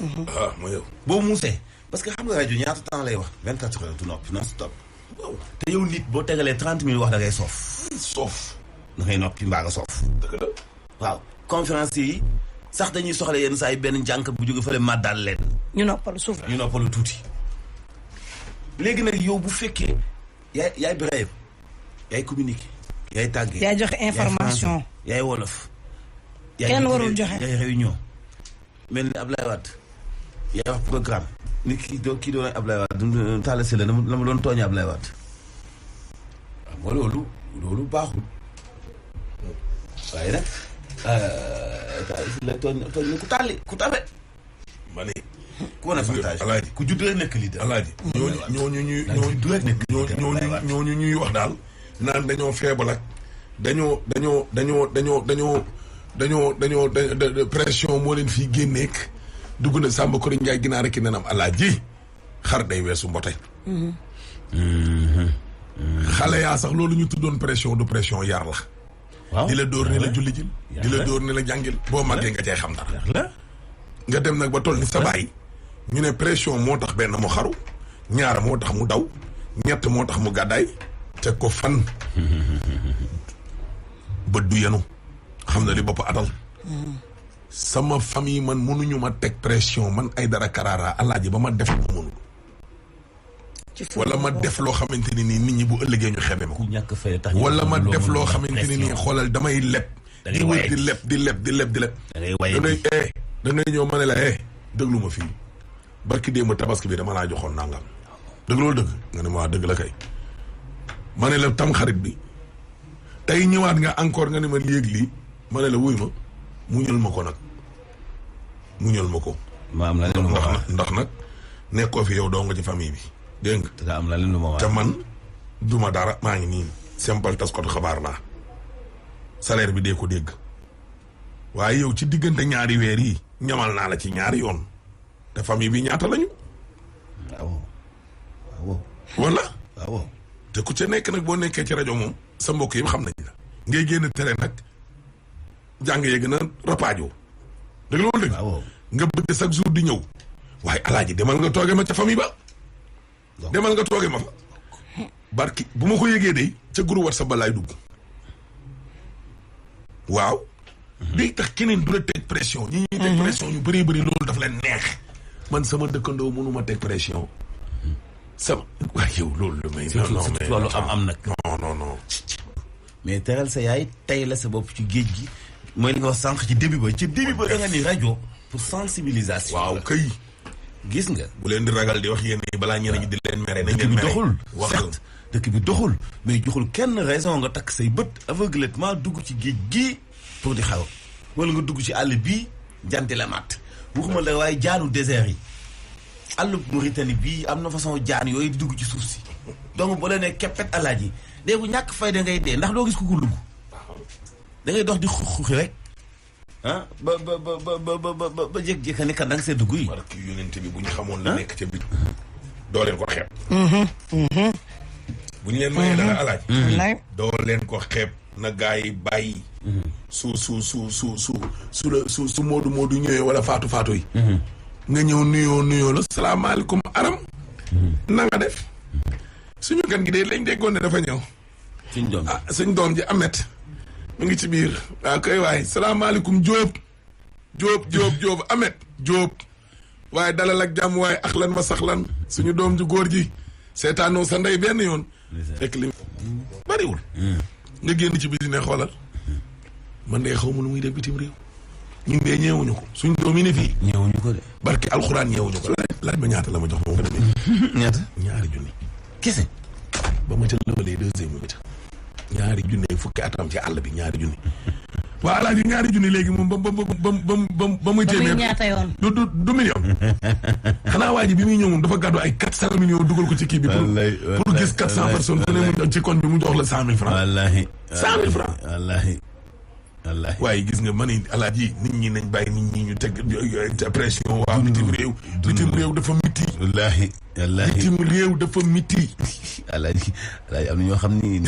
ma yow boo muusee parce que xam nga rajo ñaata temps lay wax 24 heures du noppi non stop te yow nit boo tegalee 30 minutes wax da ngay soof da ngay noppi mbaa nga soof dëgg la waaw conférence yi sax dañuy soxla yenn saa yi benn jànk bu jóge fële màddal leen ñu noppalu suuf ñu noppalu tuuti léegi nag yow bu fekkee yaay Birahim yaay communiqué yaay tàggee yaay joxe information yaay wolof kenn warul joxe yaay réunion mel ni Ablaye Wade yaay wax programme ni kii doon Ablaye Wade Talla Sylla la ma doon tooñee Ablaye Wade waaw loolu baaxul waaye nag la tooñ na ku tàlli ku tabe ma ne ku wane fantage alaaji ku judd rek nekk leader alaaji ñooñu ñuy wax daal naan dañoo feebal ak dañoo pression moo leen fii génneek dugg na Samba Kori Ndiaye ginaar ki nenam alaaji xar day weesu mbote xale yaa sax loolu ñu tuddoon pression du pression yar la di la dóor ni la julli jil di la dóor ni la jàngil boo màggee nga cay xam dara nga dem nag ba toll ni sa baay ñu ne pression moo tax benn mu xaru ñaara moo tax mu daw ñett moo tax mu gàddaay teg ko fan bët du yenu xam na li bopp atal sama famille man mënuñu ma teg pression man ay dara Karara alaaji ba ma def ma mënul wala ma def loo xamante ni nii nit ñi bu ëllëgee ñu xeme ma ko wala ma def loo xamante ni nii xoolal damay leb di wër di leb da ngay ñëw ma ne la déglu ma fii barki démb tabaski bi dama laa joxoon nangam dëgg loolu dëgg nga ne ma waa dëgg la kay ma ne la tam xarit bi tey ñëwaat nga encore nga ne ma léegi lii ma ne la wuy ma muñal ma ko nag muñal ma ko ndax nag nekkoo fi yow doo nga ci famille bi dégg nga am la leen lu ma te man duma dara maa ngi nii simple taskatu xabaar laa salaire bi dee ko dégg waaye yow ci diggante ñaari weer yi ñamal naa la ci ñaari yoon te famille bi ñaata lañu wala te ku ca nekk nag boo nekkee ci rajo moom sa mbokk yi xam nañ la ngay génn tere nag jàng yee gën a rapaajoo dëgg loolu dëgg nga bëgg chaque jour di ñëw waaye alaaji demal nga tooge ma ca famille ba demal nga tooge ma fa barki bu ma ko yëgee day ca groupe WhatsApp ba laay dugg waaw day tax keneen du la teg pression ñi ñuy teg pression ñu bëree bëri loolu daf leen neex man sama dëkkandoo mënuma teg pression sama waaye yow loolu lu may loolu am nag non mais teral sa yaay tey la sa bopp ci géej gi mooy li nga wax sànq ci début ba da nga ni rajo pour sensibilisation waaw kay gis nga bu leen di ragal di wax yéen ñi balaa ñeneen ñi di leen mere nañ dëkk bi doxul waxal dëkk bi doxul mais joxul kenn raison nga takk say bët aveuglement dugg ci géej gi pour di xaw wala nga dugg ci àll bii janti la mat waxuma la waaye jaanu désert yi àll Mauritanie bii am na façon jaan yooyu di dugg ci suuf si donc boo leen ne keppet alaaji dee bu ñàkk fay da ngay dee ndax doo gis ku ko dugg da ngay dox di xuxi rek ba jékki-jékki ne kat da nga see dugg yi. parce que yonent bi bu ñu xamoon la nekk ca biir doo leen ko xeeb. bu ñu leen mayee dara alaaj doo leen ko xeeb na gaa yi bàyyi. su moodu ñëwee wala faatu yi. nga ñëw nuyoo la salaamaaleykum aram na nga def suñu gan gi de lañ déggoon ne dafa ñëw suñ doom ji Amet mu ngi ci biir waaw kay waay salaamaaleykum Jóob Amet Jóob waaye dalal ak jàmm waaye ak lan ma sax lan suñu doom ju góor ji seetaanoo sa ndey benn yoon fekk li bariwul nga génn ci biti ne xoolal man de xaw ma lu muy def bitim réew ñun de ñeewuñu ko suñ doom yi ne fii ñeewuñu ko de barke alxuraan ñeewuñu ko laaj ma ñaata la ma jox moo ko demee ñaata ñaari junni kese ba ma ca lëwalee deuxième mi ta ñaari junni fukki atam ci àll bi ñaari junni waa alaaji ñaari junni léegi moom ba muy téeméer ñaata yoon du million xanaa waa ji bi muy ñëw moom dafa gàddu ay 400 millions dugal ko ci kii bi pour gis 400 personnes ku ne mu ci koñ bi mu jox la 100 000 francs wallaahi 100 000 francs wallaahi waaye gis nga man alaaji nit ñi nañ bàyyi nit ñi ñu teg pression waa bitim réew dafa miti bitim réew dafa miti alaaji am na ñoo xam ni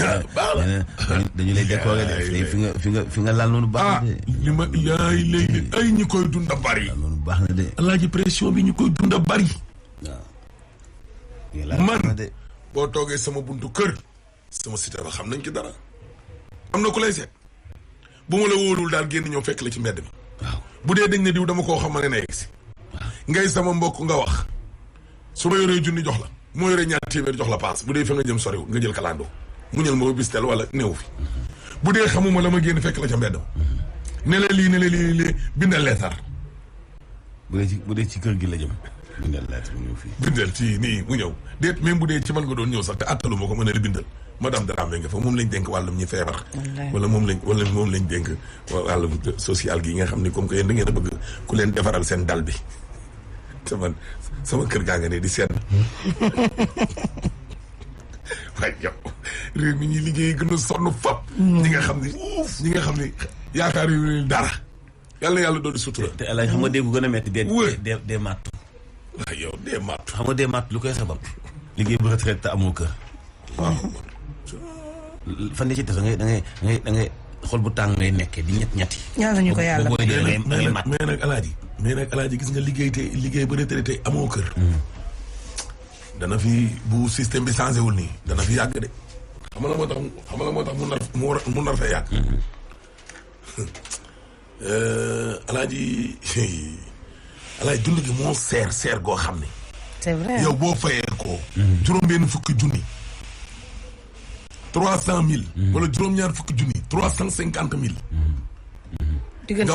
dañu lay décorer de fi nga laal noonu baax na de li ma yaay léegi ay ñi koy dunda bari noonu baax na de alaaji pression bi ñu koy dunda bari man boo toogee sama buntu kër sama cité ba xam nañ ci dara am na ku lay seet bu ma la wóolul daal génn ñëw fekk la ci mbedd mi waaw bu dee dañ ne diw dama koo xam ne yegg si ngay sama mbokk nga wax su ma yoree junni jox la moo yoree ñaar téeméer jox la paas bu dee fa nga jëm soriwul nga jël kalandoo mu ñël ma ba bistel wala néew fi bu dee xamuma la ma génn fekk la ca mbedd ma ne la lii bindal leetar bu dee ci kër gi la jëm bindal leetar mu ñëw fii bindal ci nii mu ñëw déet même bu dee ci man nga doon ñëw sax te attalu ma ko mën a la bindal madame Dramé nga fa moom lañ dénk wàllum ñi feebar wala moom lañ dénk wàllum social gi nga xam ni comme que yéen da ngeen a bëgg ku leen defaral seen dal bi sama kër gaa nga ne di seen waaye yow réew mi ñuy liggéey gën a sonn fap ñi nga xam ni yaakaar yu leen dara yàlla doon di sutura te alaaj xam nga dee bu gën a metti dee màttu waaw yow dee màttu xam nga dee màttu lu koy sabab liggéey bu retraite te amoo kër fan ci def da ngay xol bu tàng ngay nekkee di ñetti ñaata ñu ko yàlla mais nag alaaji gis nga liggéey ba retraité amoo kër dana fi bu système bi changé wul nii dana fi yàgg de xam nga la moo tax mu nar fee yàgg alaaji dund gi moo seer goo xam ne c'est vrai yow boo fayee ko juróom-benn fukki junni 300 000 wala juróom-ñaar fukki junni 350 000 nga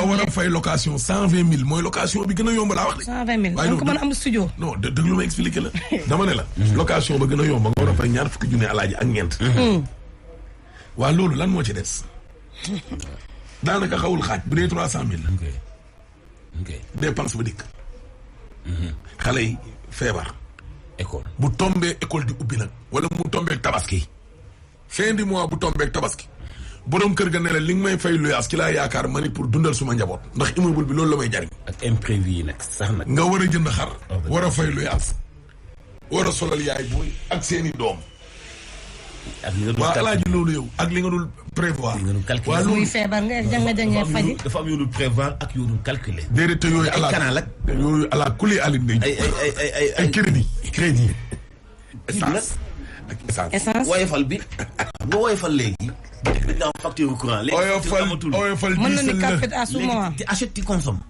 war a fay location 120 000 mooy location bi gën a yomb laa wax de 120 000 da nga ko mën a am studio non dëgg lu ma expliqué la dama ne la location ba gën a yomb nga war a fay ñaar fukki junni alaaji ak ñeent waa loolu lan moo ci des daanaka xawul xaaj bu dee 300 000 dépense ba dikk xale yi feebar école bu tombee école di ubbi nag wala mu tombee tabaski fin du mois bu tombee tabaski borom kër ga ne la li nga may fay luyaas ci laa yaakaar ma ni pour dundal suma njaboot ndax immeuble bi loolu la may jariñ ak imprévu yi nag sax nag nga war a jënd xar war a fay luyaas war a solal yaay booy ak seeni doom waa alaaji loolu yow ak li nga dul prévoir waa loolu feebar nga janga faji dafa am yoo dul prévoir ak yoo dul calculer déedéet te yooyu ala kuli alin day ay crédit essence woyofal bi nga woyofal léegi dañ am facture courant léegi woyofal mën na ni carpet à ce moment te achète tu consommes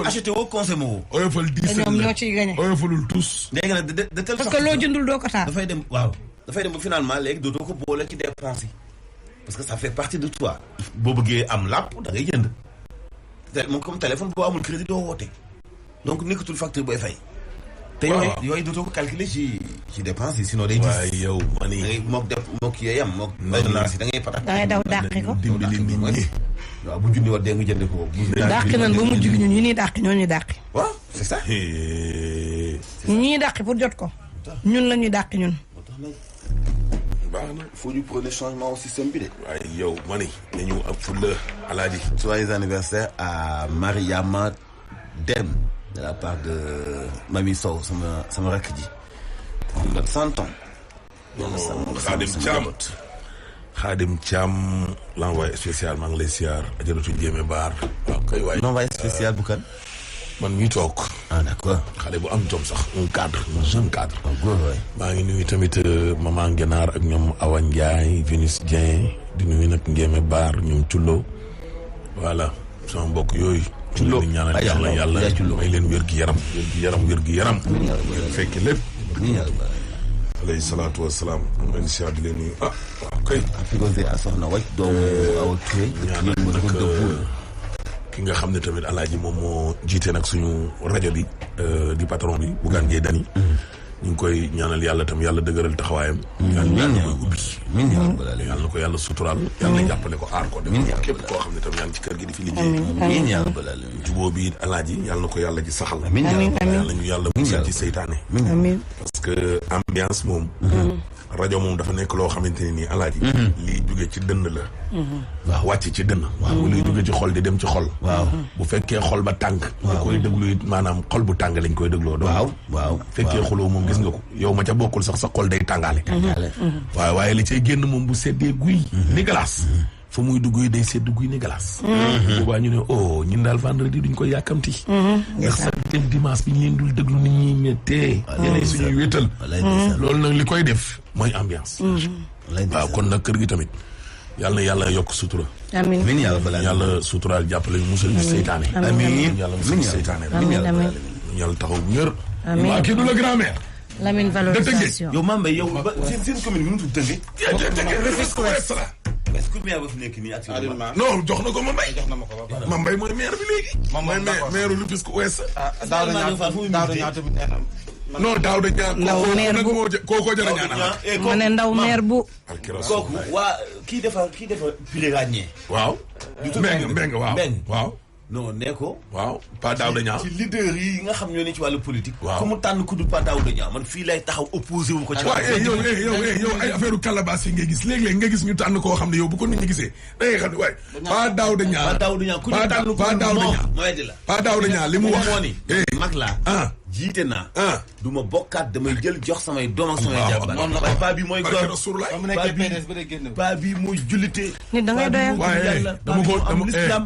acheté woo consommé woo oyofal ñoom ñoo ciy gagné oyofalul tous léegi nag de telle parce que loo jëndul doo ko taal dafay dem ba finalement léegi dootoo ko boole ci dépense yi parce que ça fait partie de toi boo bëggee am làpp da ngay jënd moom comme téléphone boo amul crédit doo woote donc nekkatul facture booy fay te yooyu dootoo ko calculer ci dépense yi sinon day gis waaye yow mani da ngay mook yooyu am mook ordonnance yi da ngay patak da ngay daw dàqi ko dimbali nit ñi waaw bu junni war dee nga jënd ko dàqi nan ba mu jug ñun ñu ñuy dàqi ñoo ñuy dàqi waaw c'est ça ñuy dàqi pour jot ko ñun la ñuy dàqi ñun baax na faut ñu prôner changement au système bi de waaye yow mani nañu ab fulla alaaji joyeux anniversaire à Mariama Dem de la part de Mami Sow sama rakk ji am nga 100 ans Khadim Thiam l'envoyé spécial maa ngi lay siyaar ajaratu Jéeme Baar waaw kay waay l'envoyé spécial bu kan man mii toog. d'accord. xale bu am jom sax un cadre un jeune cadre. maa ngi nuyu tamit maman Ngenaar ak ñoom Awa Ndiaye Vénus Dieng di nuyu nag Ngémé Baar ñoom Cullo voilà sama mbokk yooyu. Cullo ñaanal yàlla may leen wér gi yaram. fekk lépp. alayhi salaatu wa salaam. leen si di leen nuyu waaw kay. fi ko a soxna wàcc doomu Awa Touré. ñaanal nag ki nga xam ne tamit alaaji moom moo jiite nag suñu rajo bi di patron bi Bougane Gueye Dany ñu ngi koy ñaanal yàlla tam yàlla dëgëral taxawaayam. yàlla na koy ubbi. yàlla na ko yàlla suturaal. yàlla na jàppale ko aar ko. def képp koo xam ne tam yaa ngi ci kër gi di fi liggéey. jubóo bi alaaji yàlla na ko yàlla ji saxal. yàlla ñu yàlla musal ci seytaane. parce que ambiance moom. rajo moom dafa nekk loo xamante ne nii alaaji. lii jóge ci dënn la. waaw wàcc ci dënn. waaw luy jóge ci xol di dem ci xol. waaw bu fekkee xol ba tàng. nga koy déglu it maanaam xol bu tàng lañ koy dégloo. waaw fekkee xuloo moom gis nga ko yow ma ca bokkul sax sa xol day tàngaale. waaw waaye li cay génn moom bu seddee guy. ni glace. fa muy dugg day sedd guy ni glace. boobaa ñu ne ñun daal vendredi duñ koy yàkkamti. ndax sax dem dimanche bi ñu leen dul déglu nit ñi méttee. yéenay suñuy wéetal. loolu nag li koy def mooy ambiance. waaw kon nag kër gi tamit yàlla na yàlla yokk sutura. amiin yàlla suturaal jàppale musal ci seytaane. amiin yàlla musal ci seytaane. yàlla taxaw ñër. amiin waa kii du la grand-mère. Lamine valorisation. yow Mame Mbaye yow ba seen commune bi nu mu tudd Tëngéej. est-ce que maire ba fi nekk nii actuellement. non jox na ko Mame Mbaye. Mame Mbaye mooy maire bi léegi. Mame Mbaye maire Rufisque Ouest. Daouda Niang tamit nee na. non Daouda Niang. ndaw maire bu kooku jërë ñaanal. ma ne ndaw maire bu. kooku waa kii dafa pile ràññee. waaw. mbeng waaw. non nee ko. waaw Pa Daouda Niang. ci leader yi nga xam ñoo ne ci wàllu politique. waaw ku mu tànn ku du Pa Daouda Niang man fii lay taxaw opposé wu ko. ci yow ay affaire calebasse yi ngay gis léeg-léeg nga gis ñu tànn koo xam ne yow bu ko nit ñi gisee da ngay xam ne waaye. Pa Daouda Niang ku ñu tànn Pa Daouda Niang li mu wax. mag laa. jiite naa. du ma bokkaat damay jël jox samay doom ak samay jàmbaar. moom la paa bi mooy góor paa bi mooy jullite. nit da ngay doyal waaye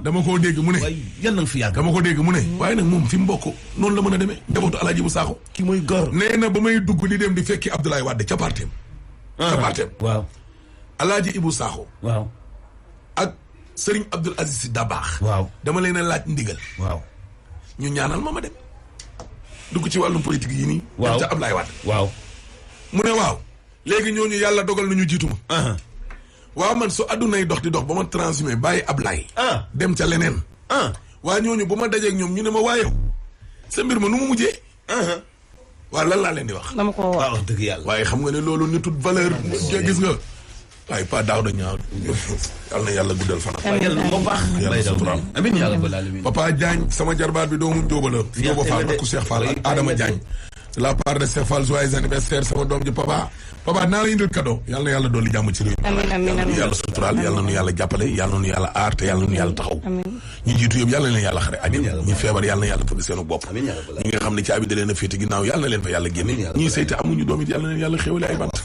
dama koo dégg mu ne. yal na fi yàgg. dama ko dégg mu ne. waaye nag moom fi mu bokk noonu la mën a demee. njabootu Alaaji bu Saaxo. ki mooy góor. nee na ba may dugg di dem di fekki Abdoulaye Wade ca parteem. waaw. Alaaji Ibu Saaxo. waaw. ak Serigne Abdoul Aziz Sy Dabakh. waaw dama leen a laaj ndigal. waaw. ñu ñaanal ma dem. dugg ci wàllum politique yi nii. waaw ca Ablaye Wade. waaw. mu ne waaw. léegi ñooñu yàlla dogal nañu jiitu ma. waaw man su addunay dox di dox ba ma transhumé bàyyi Ablaye. dem ca leneen. waa ñooñu bu ma dajeeg ñoom ñu ne ma waaye sa mbir ma nu mu mujjee. waaw lan laa leen di wax. dama ko wax dëgg yàlla. waaye xam nga ne loolu nitut valeur. gis nga. waaye Pa Daouda Niang yal na yàlla guddal fanam. yàlla suturaal. amiin yaa rabbal aalamiin. Papa Diagne sama jarbaat bi doomu Njóoba la. Njóoba Fall rakku Cheikh Fall ak Adama Diagne. de la part de Cheikh Fall joyeux anniversaire sama doom ji papa naa la indil cadeau yal na yàlla dolli jàmm ci réew mi. amiin yàlla suturaal yal na nu yàlla jàppale yal na nu yàlla aar te yal na nu yàlla taxaw. ñu jiitu yëpp yal na leen yàlla xare àjjana. ñu feebar yal na yàlla fëgg seenu bopp. ñi nga xam ne caabi da leen a féete ginnaaw yal na leen fa yàlla génne. ñii sayte amuñu doom it yal na leen yàlla xéwale ay bant.